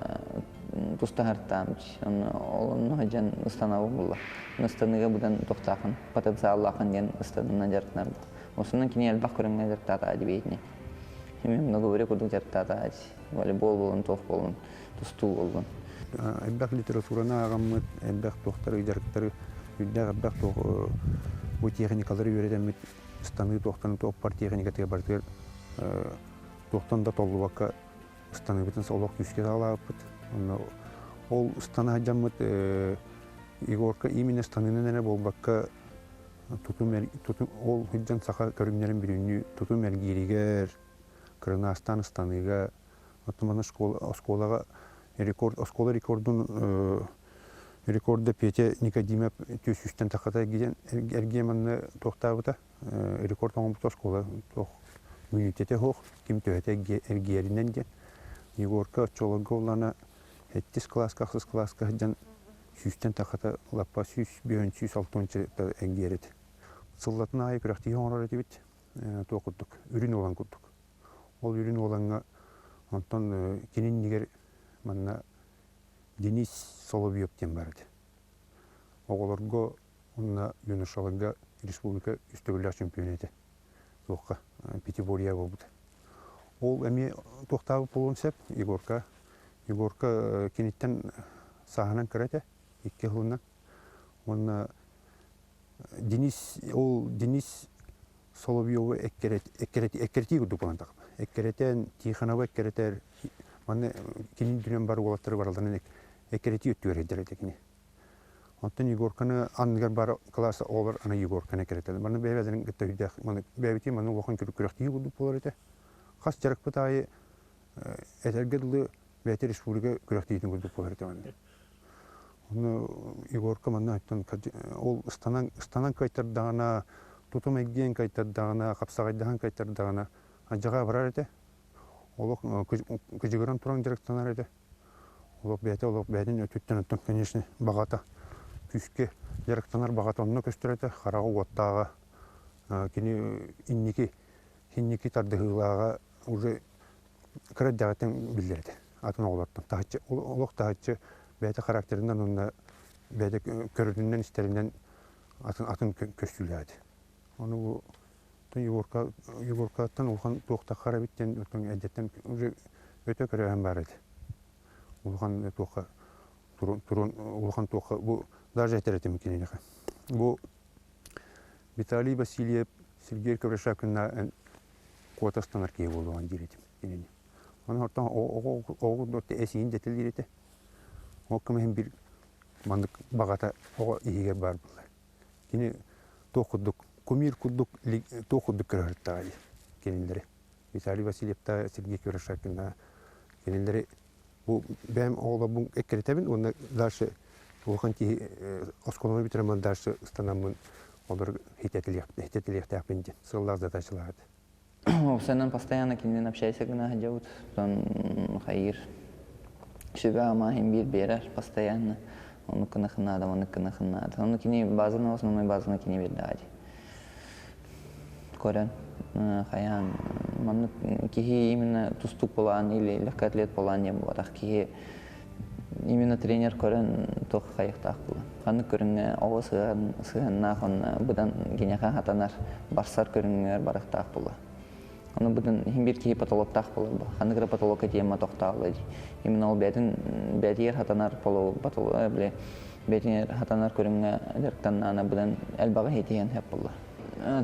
S3: тустаһартаам онно ол онно сылдьан ыстанабын булла. Ыстаныыга быдан туохтаахын, потенциаллаахын диэн ыстаныынан дьарыктанар. Осунан кини элбэх көрүҥҥэ дьарыктаата дибиэтини. Мен много курдук дьарыктаата волейбол буолун, туох буолун, тустуу буоллун.
S7: Элбэх литератураны ааҕаммыт, элбэх туохтары, дьарыктары, үрдээх элбэх туох бу техникалары үөрэтэммит, ыстаныы туохтан туохпар техникатыгар барытыгар туохтан да толлубакка ыстаныыбытын олох күүскэ саҕалаабыппыт. Онно ол ыстана сылдьаммыт Егорка именно ыстаныынан эрэ буолбакка тутум, тутум ол сылдьан саха көрүҥнэрин бүтүннүү тутум эргииригэр, кырынаастаан ыстаныыга, оттон манна школа, оскуолаҕа рекорд, оскуола рекордун рекорда Петя Никодимов түс үстэн тахата эргийэн эргийэн манна туохтаабыта рекорд оҥорбута оскуола туох мүнүүтэтэ суох ким төһөтө эргийэринэн диэн Егорка оччолорго улана сэттис кылааска ахсыс кылааска сылдьан. Сүүстэн тахата лаппа 105, 106 эҥгиэр этэ. Сыллатын аайы күрэхтиһии оҥорор этибит. Туох курдук, үрүн уолан курдук. Ол үрүн уолаҥҥа онтон кини иннигэр манна Денис Соловьев диэн бар этэ. Оҕолорго уонна юношаларга республика үс төгүллээх чемпион этэ. Туохха пятиборье буолбута. Ол эмиэ туохтаабыт буолуон сөп Егорка. Егорка киниттэн сааһынан кыра этэ, икки сылынан. Уонна Денис, ол Денис Соловьеву эккирэтии курдук буолан тахна. Эккирэтэн, Тихоновы эккирэтэр, манна кини дүнэн бар уолаттары бараларын эккирэтии өттүгэр сылдьар этэ кини. Оттон Егорканы анныгар бар кылаас оҕолор аны Егорканы эккирэтэллэр. Манна бэйэ-бэйэлэрин кытта үрдээх, маны бэйэбитин манна улахан күрэхтиһии курдук буолар этэ. Хас дьарыкпыт аайы этэргэ дылы бэйэтэ республика күрэхтиһиитин курдук буолар этэ манна. Ону Егорка манна оттон ол ыстанан ыстанан кыайтардаҕына, тутум эргийэн кыайтардаҕына, хапсаҕайдаһан кыайтардаҕына адьаҕа абарар этэ. Олох кыдьыгыран туран дьарыктанар этэ. Олох бэйэтэ олох бэйэтин өттүттэн оттон, конечно, баҕата күүскэ дьарыктанар баҕата онно көстөр этэ. Хараҕа уоттааҕа, кини инники инники тардыһыылааҕа уже кыра эрдэҕиттэн биллэр этэ. Атын оҕолортон таһыччы олох таһыччы бэйэтэ характерынан уонна бэйэтэ көрөрүнэн истэринэн атын атын көстүүлээх этэ. Ону бу Егорка Егоркаттан улахан туохтаххар эбит диэн оттон эрдэттэн уже өтө көрөөһүн баар этэ. Улахан туохха турун улахан туохха бу даже этэр этим киниэхэ. Бу Виталий Васильев Сергей Кабрашакина куота ыстанар киһи буолуоҕун диир этим кинини. Ону ортон оҕо эсиин дэтилиир этэ. Ол кэмиһин бир маннык баҕата оҕо иһигэр баар буолар. Кини туох курдук кумир курдук туох курдук көрөһүттаҕай кинилэри. Виталий Васильевта, Сергей Кирашакина кинилэри бу бэйэм оҕолорбун эккирэтэбин уонна дальше улахан киһи оскуоланы бүтэрэммин дальше ыстанаммын олор хитэтилиэхтээхпин диэн сыаллаах задачалаах этэ.
S3: Уопсайынан постоянно кининэн общайся гына сылдьабыт. Потом хайыыр сүбэ-ама иһин биир биэрэр постоянно. Оннук гына наада, оннук гына наада. Ону кини базаны основной базаны кини биэрдэҕэ дии. Көрөн хайаан маннык киһи именно тустуук буолаан или легкоатлет буолаан диэн буолбатах киһи именно тренер көрөн туох хайыахтаах буолан. Ханнык көрүҥҥэ оҕо сыһыаннаах онно быдан киниэхэ хатанар, барсар көрүҥҥэр барыахтаах буолла. Ону быдан иһин биир киһи потолоктаах буолар бу. Ханнык эрэ потолокка тиэмэ тохтоолло дии. Именно ол бэйэтин бэйэтигэр хатанар били бэйэтигэр хатанар көрүҥҥэ дьарыктаннаана быдан элбэҕи иһитиһэн сөп буолла.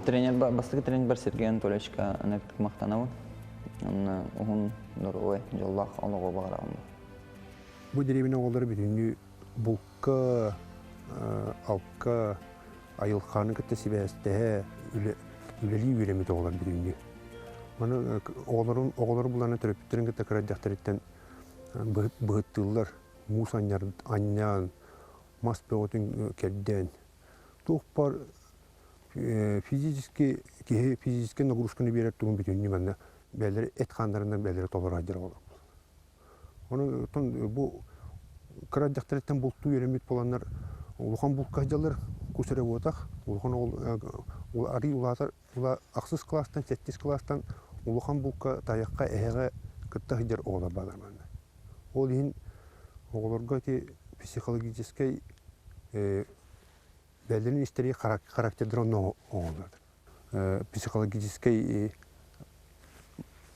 S3: Тренер бастакы тренер Сергей Анатольевичка ынырык махтанабын. Онно уһун доруобай, дьоллоох олоҕу баҕарабын.
S7: Бу дэриэбинэ оҕолоро бүтүннүү булка, алка, айылҕаны кытта сибээстэһэ, үлэлии үөрэммит оҕолор бүтүннүү. Маны оҕолорун оҕолору булана төрөппүттэрин кытта кыра эрдэхтэриттэн быһыттыыллар, муус анньан, мас бөҕөтүн кэрдэн, туох баар физически киһи физическэй нагрузканы биэрэр тугун бүтүннүү манна бэйэлэрэ эт хааннарынан бэйэлэрэ толоро сылдьар оҕолор. Онон оттон бу кыра эрдэхтэриттэн бултуу үөрэммит буоланнар улахан булка сылдьаллар, кус эрэ буотах. Улахан оҕол арый улаатар ахсыс кылаастан, сэттис кылаастан улахан булка тайахха, эһэҕэ кытта сылдьар оҕолор бааллар манна. Ол иһин оҕолорго ити психологическай бэйэлэрин истэрии характердара онно оҥоһуллар. Психологическай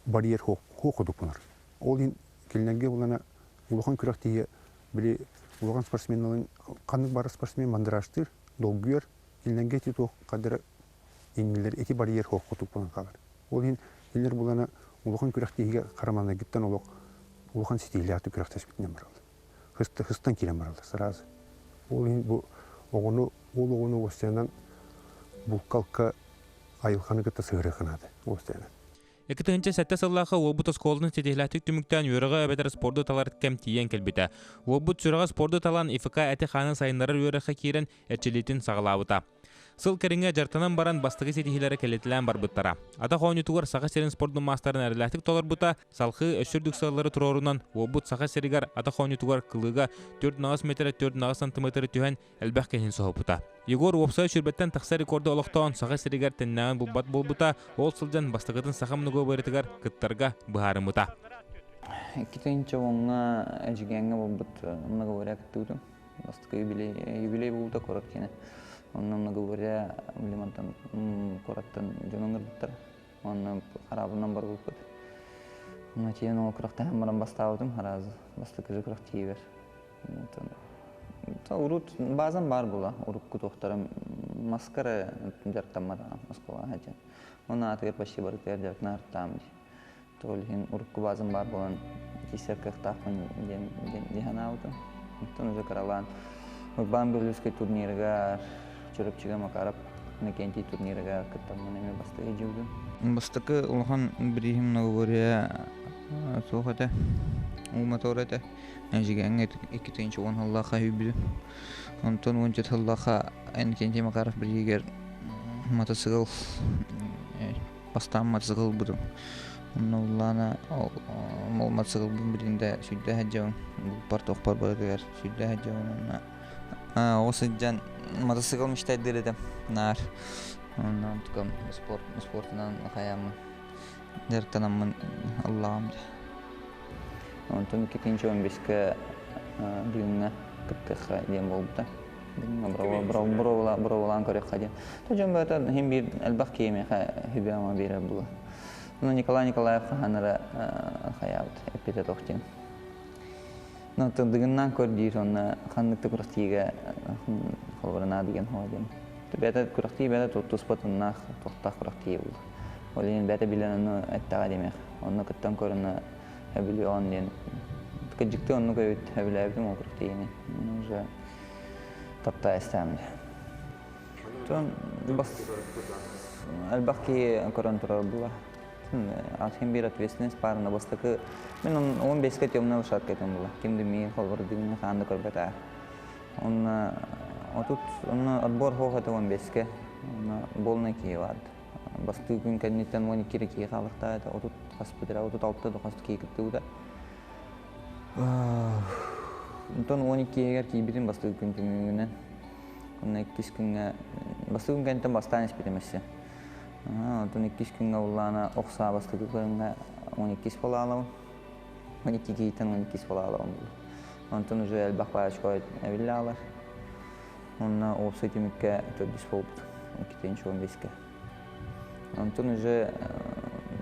S7: барьер суох курдук буолар. Ол иһин кинилэргэ булана улахан күрэхтэһии били улахан спортсменнарын ханнык бары спортсмен мандражтыыр, долгуйар, кинилэргэ ити туох хадара иннилэр ити барьер суох курдук буолан хаалар. Ол иһин кинилэр булана улахан күрэхтэһиигэ хараманайгыттан олох улахан ситиһиилээхтик күрэхтэспитинэн бараллар. Хыстан киирэн бараллар сразу. Ол иһин бу оҕону ол оҕону уостайынан булкалка айылҕаны кытта сыһыарыахха наада уостайынан.
S1: 2007 сыллаахха уолбут оскуолатын ситиһилээхтик түмүктээн үөрэҕи эбэтэр спорду талар кэм тиийэн кэлбитэ. Уолбут сүрэҕэ спорду талан ИФК эти-хааны сайыннарар үөрэххэ киирэн эрчиллиитин саҕалаабыта. Сыл кэриҥэ дьарыктанан баран бастакы ситиһиилэрэ кэлитэлээн барбыттара. Атах оонньуутугар Саха сирин спордун маастарын эрэллээхтик толорбута, салхыы өссө үрдүк сыаллары туруорунан, уолбут Саха сиригэр атах оонньуутугар кылыыга 4,8 миэтэрэ 4,8 сантиметры түһэн элбэх киһини соһуппута. Егор уопсай сүүрбэттэн тахса рекорду олохтоон Саха сиригэр тэннээҕин булбат буолбута, ол сылдьан бастакытын саха многоборьетыгар кыттарга быһаарыммыта.
S3: 2010-ҥа Эдьигээҥҥэ буолбут многоборье кыттыбытым. Бастакы юбилей, юбилей буолбута куорат киэнэ. Онно многоборье Лимантан куораттан дьон ыҥырбыттар. Онно хараабынан барбыппыт. Онно тиийэн ол күрэхтэһэн баран бастаабытым араас бастакы же күрэхтиибэр. Урут базам баар була, урукку туохтарым маскара дьарыктамматаҕым оскуолаҕа сылдьан. Онно аатыгар почти барытыгар дьарыктанар дии. Ол иһин урукку базам баар буолан киирсэр кыахтаахпын диэн дии санаабытым. Оттон уже кыралаан Урбаан Бүлүүскэй турнирыгар, Чурапчыга Макаров Иннокентий турнирыгар кыттаммын эмиэ бастакы дьылгым. Бастакы улахан бирииһим многоборье суох этэ. Уу мотор этэ. Эдьигээҥҥэ 2010 сыллаахха үүйбүтүм. Онтон уонча сыллаахха Иннокентий Макаров бирииһигэр мотоцикл бастаан мотоцикл ылбытым. Онно уллаана ол мотоциклбын билигин да сүүрдэ сылдьабын. Булпар туохпар барытыгар сүүрдэ сылдьабын уонна оҕо сылдьан мотоцикл мечтайдыыр этим наар. Онно онтукам спорт спортунан хайааммын дьарыктанаммын ыллаҕым дьэ.
S8: Онтон 2015-кэ Дыгыҥҥа кыттыахха диэн буолбута. Боруобалаан көрүөххэ диэн. То дьон бэйэтэ иһин биир элбэх киһи миэхэ сүбэ-ама биэрэр буолла. Ну Николай Николаев хаһан эрэ хайаабыт эппитэ туох диэн. Ну Дыгыннаан көр диир уонна ханнык да күрэхтиигэ холобура наада диэн хоһо диэн. Бэйэтэ күрэхтии бэйэтэ туспа тыннаах туохтаах күрэхтии буолла. Ол иһин бэйэтэ билэн ону эттэҕэ диэмиэх. Онно кыттан көрөн Эбилион диэн кырдьыктыы оннук эбит эбилээбитим ол күрэхтэһиини уже таптаа истэҕим дии. Бас элбэх киһи көрөн турар була. Атын биир ответственность баарына бастакы мен 15-ке темная лошадка этим була. Ким да миин холбор дыгыны хаан да көрбөт аа. Онно отут онно отбор хоох этэ 15-ке. Онно болный киһи барды. Бастыы күн кэнниттэн 12 эрэ киһи хаалыахтаах этэ, 30 хаспыт эрэ, 36 да хас киһи кыттыбыта. Онтон 12-гэр киирбитим бастакы күн түмүгүнэн. Онно иккис күҥҥэ бастакы күн кэнниттэн бастаан испитим өссө. Онтон иккис күҥҥэ уллаана ох саа бастакы көрүҥҥэ 12 балаалабын. 12 киһиттэн 12 балаалабын булду. Онтон уже элбэх паачка эбиллэ аалар. Онно уопсай түмүккэ төрдүс буолбут, 2015-ке. Онтон уже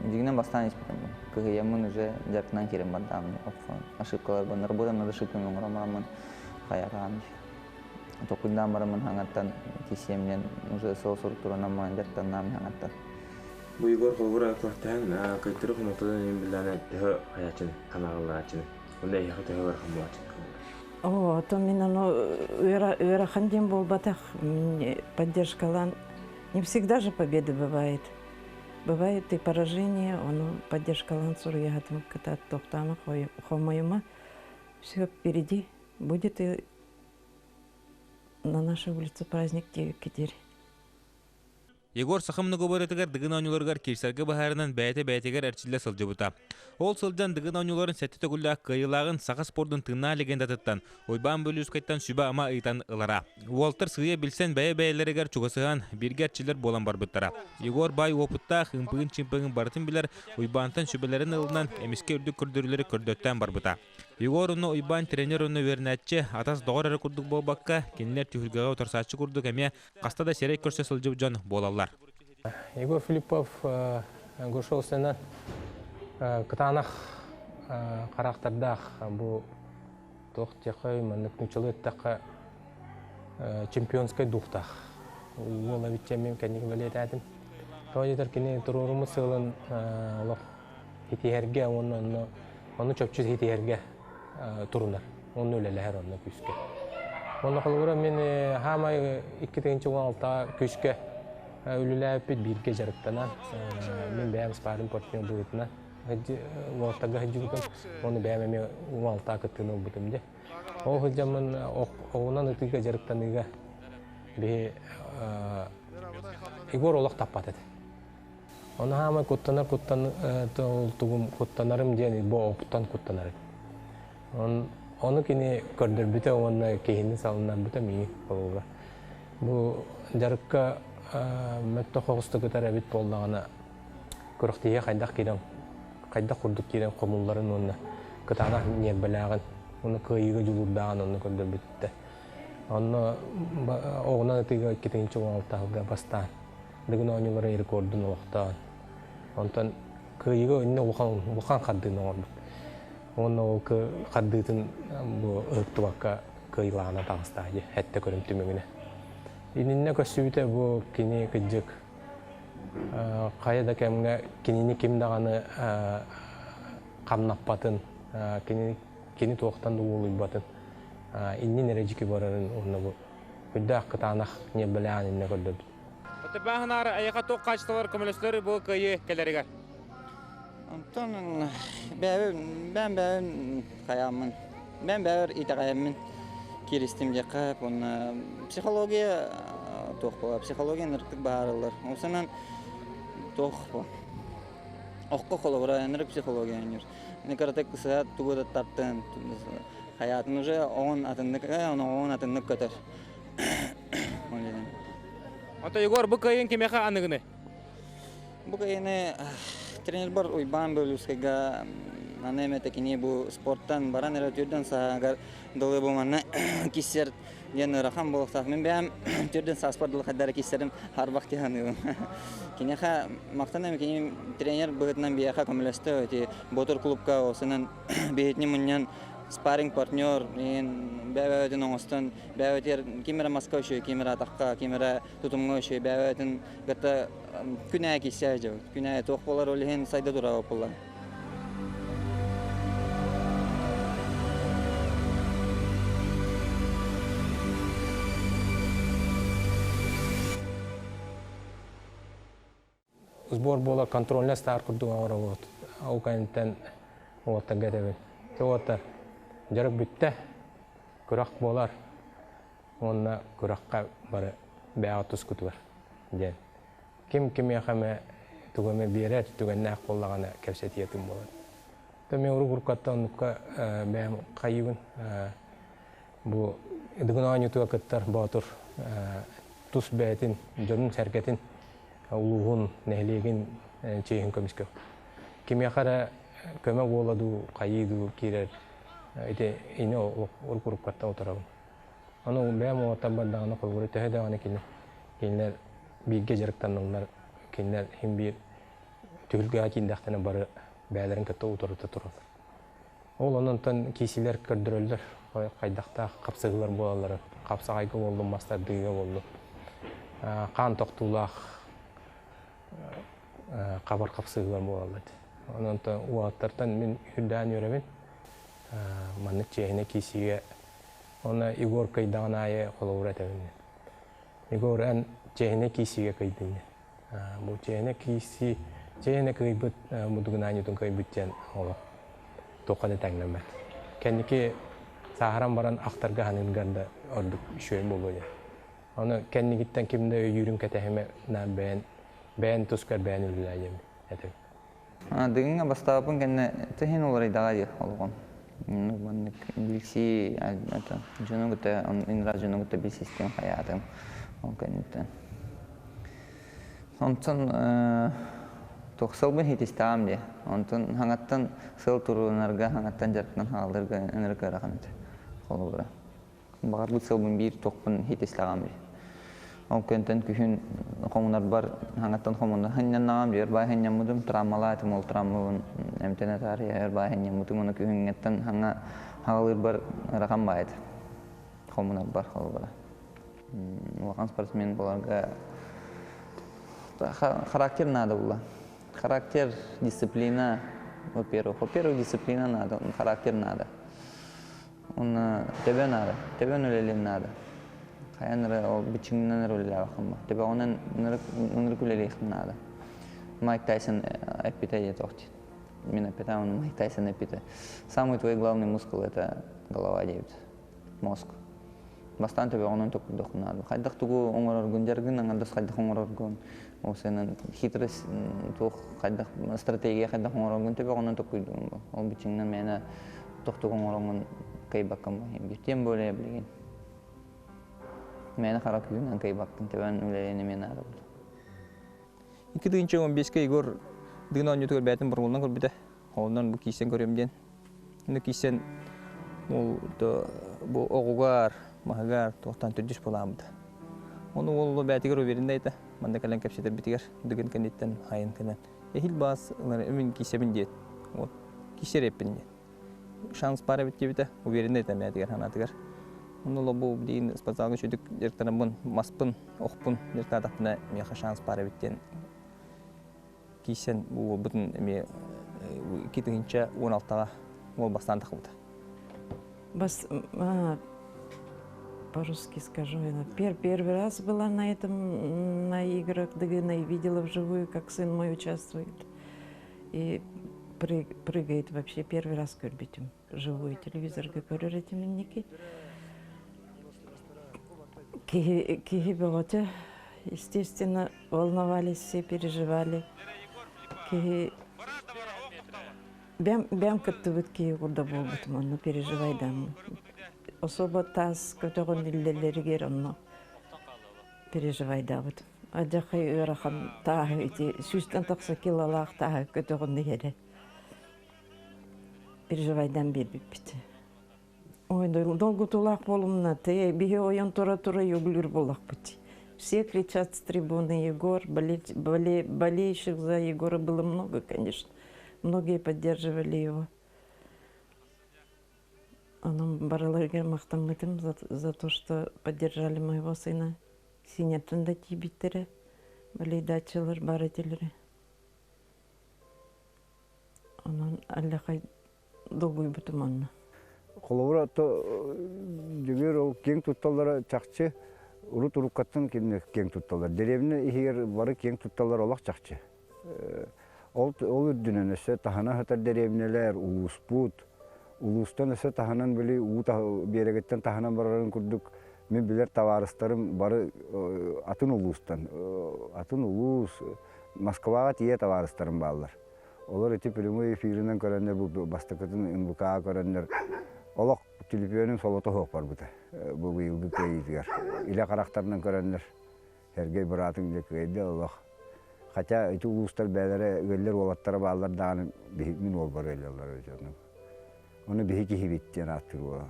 S8: дьиҥинэн бастаан испитим. Кыһыйаммын уже дьарыктанан киирэн бардаам. Ошибкаларбын, работа над ошибками оҥорон бараммын хайаатаҕым. Толкуйдаан бараммын хаҥаттан тиийсиэмнэн уже сыл-сурук туранаммын дьарыктаннаам хаҥаттан.
S9: Бу Егор холобура күрэхтэһэн кыйтыры хомолтотун иһин биллэҕинэ төһө хайааччыны, ханаҕаллааччыны, онно эһиэхэ төһө ыарахан буолааччыны
S6: Оо, оттон мин ону ыарахан диэн буолбатах. Поддержкалаан не всегда же победы бывает. Бывает и поражение, ону поддержкалаан суруйаһатым кытаат тохтаама хомойума. Все впереди будет и на нашей улице праздник теперь.
S1: Егор саха многоборьетыгар Дыгын оонньууларыгар киирсэргэ быһаарынан бэйэтэ бэйэтигэр эрчиллэ сылдьыбыта. Ол сылдьан Дыгын оонньууларын сэттэ төгүллээх кыайыылааҕын саха спордун тыыннаах легендатыттан Уйбаан Бүлүүскэйтэн сүбэ-ама ыытан ылара. Уолтар сыыйа билсэн бэйэ-бэйэлэригэр чугасыһан, бииргэ эрчиллэр буолан барбыттара. Егор баай уопуттаах, ымпыгын-чымпыгын барытын билэр Уйбаантан сүбэлэрин ылынан, эмискэ үрдүк көрдөрүүлэри көрдөттөөн барбыта. Егор уонна Уйбаан тренер уонна үөрэнээччи, атас доҕор эрэ курдук буолбакка, кинилэр түһүлгэҕэ утарсааччы курдук эмиэ хаста да сирэй көрсө сылдьыбыт дьон буолаллар.
S10: Егор Филиппов Гуршовсынан кытаанах харахтардаах бу туох диэххэ маннык нууччалыы эттэххэ чемпионскай духтаах уол эбит диэн кэнники бэлиэтээтим. Тоҕо диэтэр кини туруоруммут сыалын олох итиһэргэ уонна онно ону чопчу итиһэргэ турунар. Онно үлэлэһэр онно күүскэ. Онно холобура мин хаамай 2016 күүскэ үлэлээбиппит бииргэ дьарыктанан мин бэйэм спарринг партнер быһыытынан уолаттарга сылдьыбытым уонна бэйэм эмиэ 16 кыттыыны ылбытым дии. Ол сылдьаммын оҕунан ытыыга дьарыктаныыга Биһи Егор олох таппат этэ. Ону хаамай куттанар куттан тугум куттанарым диэн бу оптан куттанарым. Ону кини көрдөрбүтэ уонна киһини салыннарбыта миигин холобура. Бу дьарыкка мөттөх оҕустук ытар эбит буоллаҕына күрэхтэһиигэ хайдах киирэн хайдах курдук киирэн хомулларын уонна кытаанах ньиэрбэлээҕин уонна кыайыыга дьулуурдааҕын онно көрдөрбүттэ. Онно оҕунан ытыыга иккитинчи уон бастаан Дыгын оонньууларын рекордун олохтоон. Онтон кыайыыга иннэ улахан улахан хардыыны оҥорбут. Уонна ол хардыытын бу ыһыктыбакка кыайыылааҕынан таҕыстаҕа дии, эттэ көрүм түмүгүнэ. Иннинэ көссүбүтэ бу кини кыдьык хайа да кэмҥэ кинини ким даҕаны хамнаппатын, кини кини туохтан да уолуйбатын, иннин эрэ дьики барарын уонна бу үрдээх кытаанах ньиэрбэлээҕин иннэ көрдөрбүт.
S1: Өтөбааһынаары айаха туох хаачыстыбалар көмөлөстөр бу кыайыы кэлэригэр?
S3: Онтон бэйэбин бэйэм бэйэбин хайааммын бэйэм бэйэбэр итэҕэйэммин кииристим диэххэ уонна психология туох буолар психология ынырыктык быһаарыллар. Ол туох Охко холобура ынырык психология оонньуур. Кыратык сыһа тугу да тартын хайаатын уже оҕон атыннык оҕон атыннык көтөр.
S1: Ото Егор, бу кыайын кимиэхэ аныгыны?
S3: Бу кыайыны тренербар Уйбаан Бөлүүскайга аны эмэтэ кини бу спорттан баран эрэ түрдэн сааһыгар дылы бу манна киссер диэн ыарахан буолуохтаах. Мин бэйэм түрдэн сааспар дылы хайдары киссерим харбах тиһаныыбын. Киниэхэ махтанам кини тренер быһыытынан биһиэхэ көмөлөстө ити Ботур клубка осынан биһитини мунньан спарринг партнер бэйэ-бэйэтин оҥостон бэйэбитигэр ким эрэ маска үчүгэй, ким эрэ атахха, ким эрэ тутумҥа үчүгэй, бэйэбитин кытта күн аайы киирсэ сылдьабыт. Күн аайы туох буолар ол иһин сайда турар буолла.
S10: Сбор буолар контрольный стар курдук оҥоробут. Ол кэнниттэн уолаттарга этэбин. Уолаттар дьарык бүттэ, күрэх буолар уонна күрэххэ бары бэйэҕит тускутугар диэн. Ким кимиэхэ эмэ тугу эмэ биэрэр түгэннээх буоллаҕына кэпсэтиэтин буолар. То мен урук-уруккаттан оннукка бэйэм хайыыбын бу Дыгын оонньуутугар кыттар Боотур тус бэйэтин дьонун-сэргэтин улууһун, нэһилиэгин чиэһин көмүскүөх. Кимиэхэ эрэ көмө буола дуу, хайыы дуу киирэр ити ини урук-уруккаттан утарабын. Ону бэйэм уолаттар бардаҕына холобура төһө даҕаны кини кинилэр бииргэ дьарыктаналлар, кинилэр иһин биир түһүлгэҕэ киирдэхтэринэ бары бэйэлэрин кытта утарыта тураллар. Ол онон киисилэр көрдөрөллөр хайдахтаах хапсыһыылар буолалларын. Хапсаҕайга буоллун, мас тардыыга буоллун. Хаан тохтуулаах хабар хапсыһыылар буолаллар. Онон уолаттартан мин үрдээн үөрэбин. Маннык чиэһинэ киисиигэ Онно Егор кыйдаҕын аайы холобур этэбин. Егор, эн чиэһинэ киисиигэ кыйдын. Бу чиэһинэ киисии, чиэһинэ кыайбыт мудугунаанньытын кыайбыт диэн олох туохха да тэҥнэммэт. Кэнники сааһыран баран ахтарга саныыргар да ордук үчүгэй буолуо диэн. Ону кэннигиттэн ким да өйүүрүн кэтэһимэ, бэйэн бэйэн тускар бэйэн үлэлээ диэн этим.
S8: Дыгыҥҥа бастаабыппын кэннэ тэһин уларыйдаҕа дии олоҕум. Маннык билсии это дьону кытта инра дьону кытта билсистим хайаатым ол кэнниттэн. Онтон туох сылбын хитистэҕим дии. Онтон хаҥаттан сыл туруунарга, хаҥаттан дьарыктан хаалларга ынырык ыарахан этэ холобура. Баҕарбыт сылбын биир туохпун хитислэҕим дии. Ол кэнтэн күһүн хомунарбар хаҥаттан хомунна хынньаннаҕым дии өр баай хынньаммытым травмалаатым ол травмабын эмтэнэ таарыйа өр баай хынньаммытым уонна күһүҥҥэттэн хаҥа хаҕалыырбар ыарахан баай этэ хомунарбар холобура улахан спортсмен буоларга характер надо было характер дисциплина во-первых во-первых дисциплина надо характер надо Уонна төбө наада, төбөн үлэлиэн наада. Хайан эрэ ол быччыҥынан эрэ үлэлээбэххин Төбөҕүнэн ынырык үлэлиэххин наада. Майк Тайсон эппитэ диэтэх дии. Мин эппитэ, он Майк Тайсон эппитэ. Самый твой главный мускул это голова диэбит. Мозг. Бастаан төбөҕүнэн токуйдуоххун наада. Хайдах тугу оҥороргун, дьарыгын аҥардас хайдах оҥороргун, ол сыанан хитрость туох хайдах стратегия хайдах оҥороргун төбөҕүнэн токуйдугун бу. Ол бичиҥнэн мээнэ тохтугу оҥороҥҥун кыайбаккын бу. Тем более билигин. Мээнэ хара күүһүнэн кыайбаккын, төбөн үлэлиэн эмиэ наада буолла.
S3: 2015-ке Егор Дыгын оонньуутугар бэйэтин боругулунан көрбүтэ. Онон бу киирсэн көрүөм диэн. Ону киирсэн ол бу оҕугар, маһыгар туохтан төрдүс буолааммыта. Ону уол бэйэтигэр уверенный этэ. Манна кэлэн кэпсэтэрбитигэр Дыгын кэнниттэн хайын кэлэн эһил баас мин киирсэбин диэт. Вот киирсэр эппин диэн. Шанс баар эбит диэбитэ. Уверенный этэ бэйэтигэр санаатыгар. Ону лобу билигин спортзалга үчүгдүк дьарыктанаммын, маспын, охпун дьарыктаатахпына миэхэ шанс баар эбит диэн киирсэн бу уолбутун эмиэ 2016-ҕа уол бастаан тахсыбыта.
S6: Бас, по-русски скажу, я первый раз была на этом, на играх Дыгына и видела вживую, как сын мой участвует. И прыгает вообще первый раз көрбүтүм. Живой телевизорга көрөр этим инники. Киһи бөҕөтө, естественно, волновались все, переживали. Киһи бэм бэм кыттыбыт киһи курда буолбутум, онно переживайдаммын. Особо таас көтөҕөн иллэлэригэр онно переживайдаабытым. Адьахай ыарахан тааһы ити сүүстэн тахса килолаах тааһы көтөҕөн иһэрэ. Переживайдан биэрбиппит. Ой, долгутуулаах буолумна, ты биһи ойон тура-тура юглюр буоллахпыт. Все кричат с трибуны Егор, болеющих за Егора было много, конечно. Многие поддерживали его. Онон барыларыгар махтаммытым за, за то, что поддержали моего сына. Синеттен да тиийбиттэрэ, болейдаччылар бар этилэрэ. Онон аллахай долгуйбутум онно.
S5: Холобура, то Дьөгүөр ол киэҥ тутталлара чахчы урут уруккаттан кинини киэҥ тутталлар. Дэриэбинэ иһигэр бары киэҥ тутталлар олох чахчы. Ол, ол үрдүнэн өссө таһына сытар дэриэбинэлэр, улууспут, улуустан өссө таһынан били уу биэрэгиттэн таһынан барарын курдук мин билэр табаарыстарым бары атын улуустан, атын улуус, Москваҕа тиийэ табаарыстарым бааллар. Олор ити прямой эфиринэн көрөннөр бу бастакытын НВК көрөннөр олох түлүпүөнүм солото суох барбыта бу быйылгы кыайыытыгар. Илэ харахтарынан көрөннөр Сергей быраатыҥ дьэ кыайда олох. Хотя ити улуустар бэйэлэрэ ыаллар уолаттара бааллар даҕаны мин уолбар ыаллар дьонум. Ону биһи киһибит диэн ааттыыр буолан.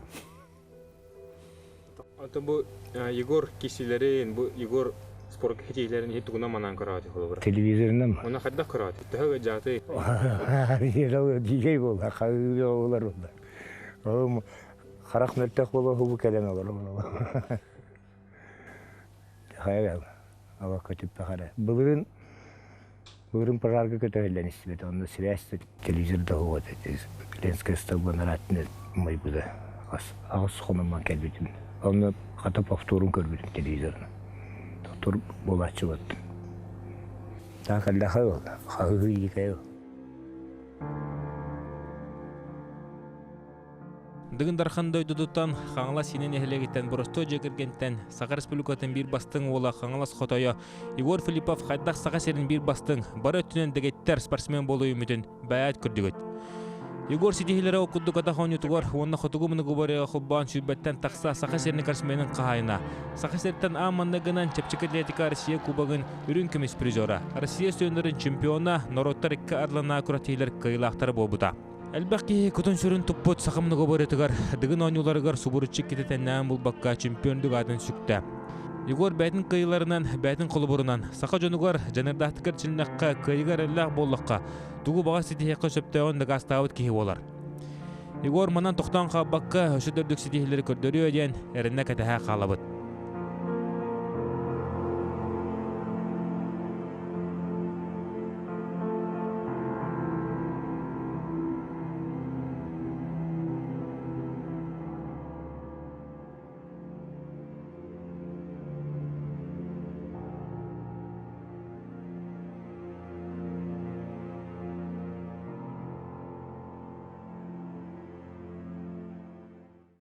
S9: Ото бу Егор кисилэрин, бу Егор спорт хитиилэрин иһит тугунан манаан көрөөтү холобура.
S11: Телевизорынан.
S9: Оны хайдах көрөөтү? Төһө жааты?
S11: Дижей буолла, хагыы олар буолла. Ол харах мөлтөх буола хубу кэлэн олор. Хайа ала көтүппэ хара. Былырын Былырын пожарга көтөһүллэн истибит, онно связь телевизор да уот Ленская столбан арааттын умайбыта. Аҕыс хонумман кэлбитим. Онно хата повторун көрбүтүм телевизорун. Доктор буолааччы баттым. Таах эллэхэ ол, хаһыы иикэй ол.
S1: Дыгын Дархан дойдутуттан Хаҥалас Сиинэ нэһилиэгиттэн боростуой дьиэ кэргэнтэн Саха Республикатын биир бастыҥ уола Хаҥалас хотойо Егор Филиппов хайдах Саха сирин биир бастыҥ, бары өттүнэн дэгиттэр спортсмен буола үүммүтүн бэйэт көрдүгүт. Егор ситиһиилэрэ ол курдук атах оонньуутугар уонна хотугу мунугубарыга холбоон сүүрбэттэн тахса Саха сирин спортсменын хаһаайына. Саха сириттэн аан манныгынан чэпчэки атлетика Россия Кубогын үрүҥ көмүс призера, Россия студеннарын чемпиона, норуоттар икки ардыларынааҕы күрэхтэһиилэр кыайыылаахтара буолбута. Элбэх киһи кутун-сүрүн туппут саха многоборьетыгар Дыгын оонньууларыгар субуруччу иккитэ тэннээн булбакка чемпиондук аатын сүктэ. Егор бэйэтин кыайыыларынан, бэйэтин холобурунан, саха дьонугар дьаныардаахтык эрчилиннэххэ, кыайыыга эрэллээх буоллахха, тугу баҕар ситиһиэххэ сөптөөҕүн дакаастаабыт киһи буолар. Егор манан тохтоон хаалбакка, өссө да үрдүк ситиһиилэри көрдөрүө диэн эрэнэ кэтэһэ хаалабыт.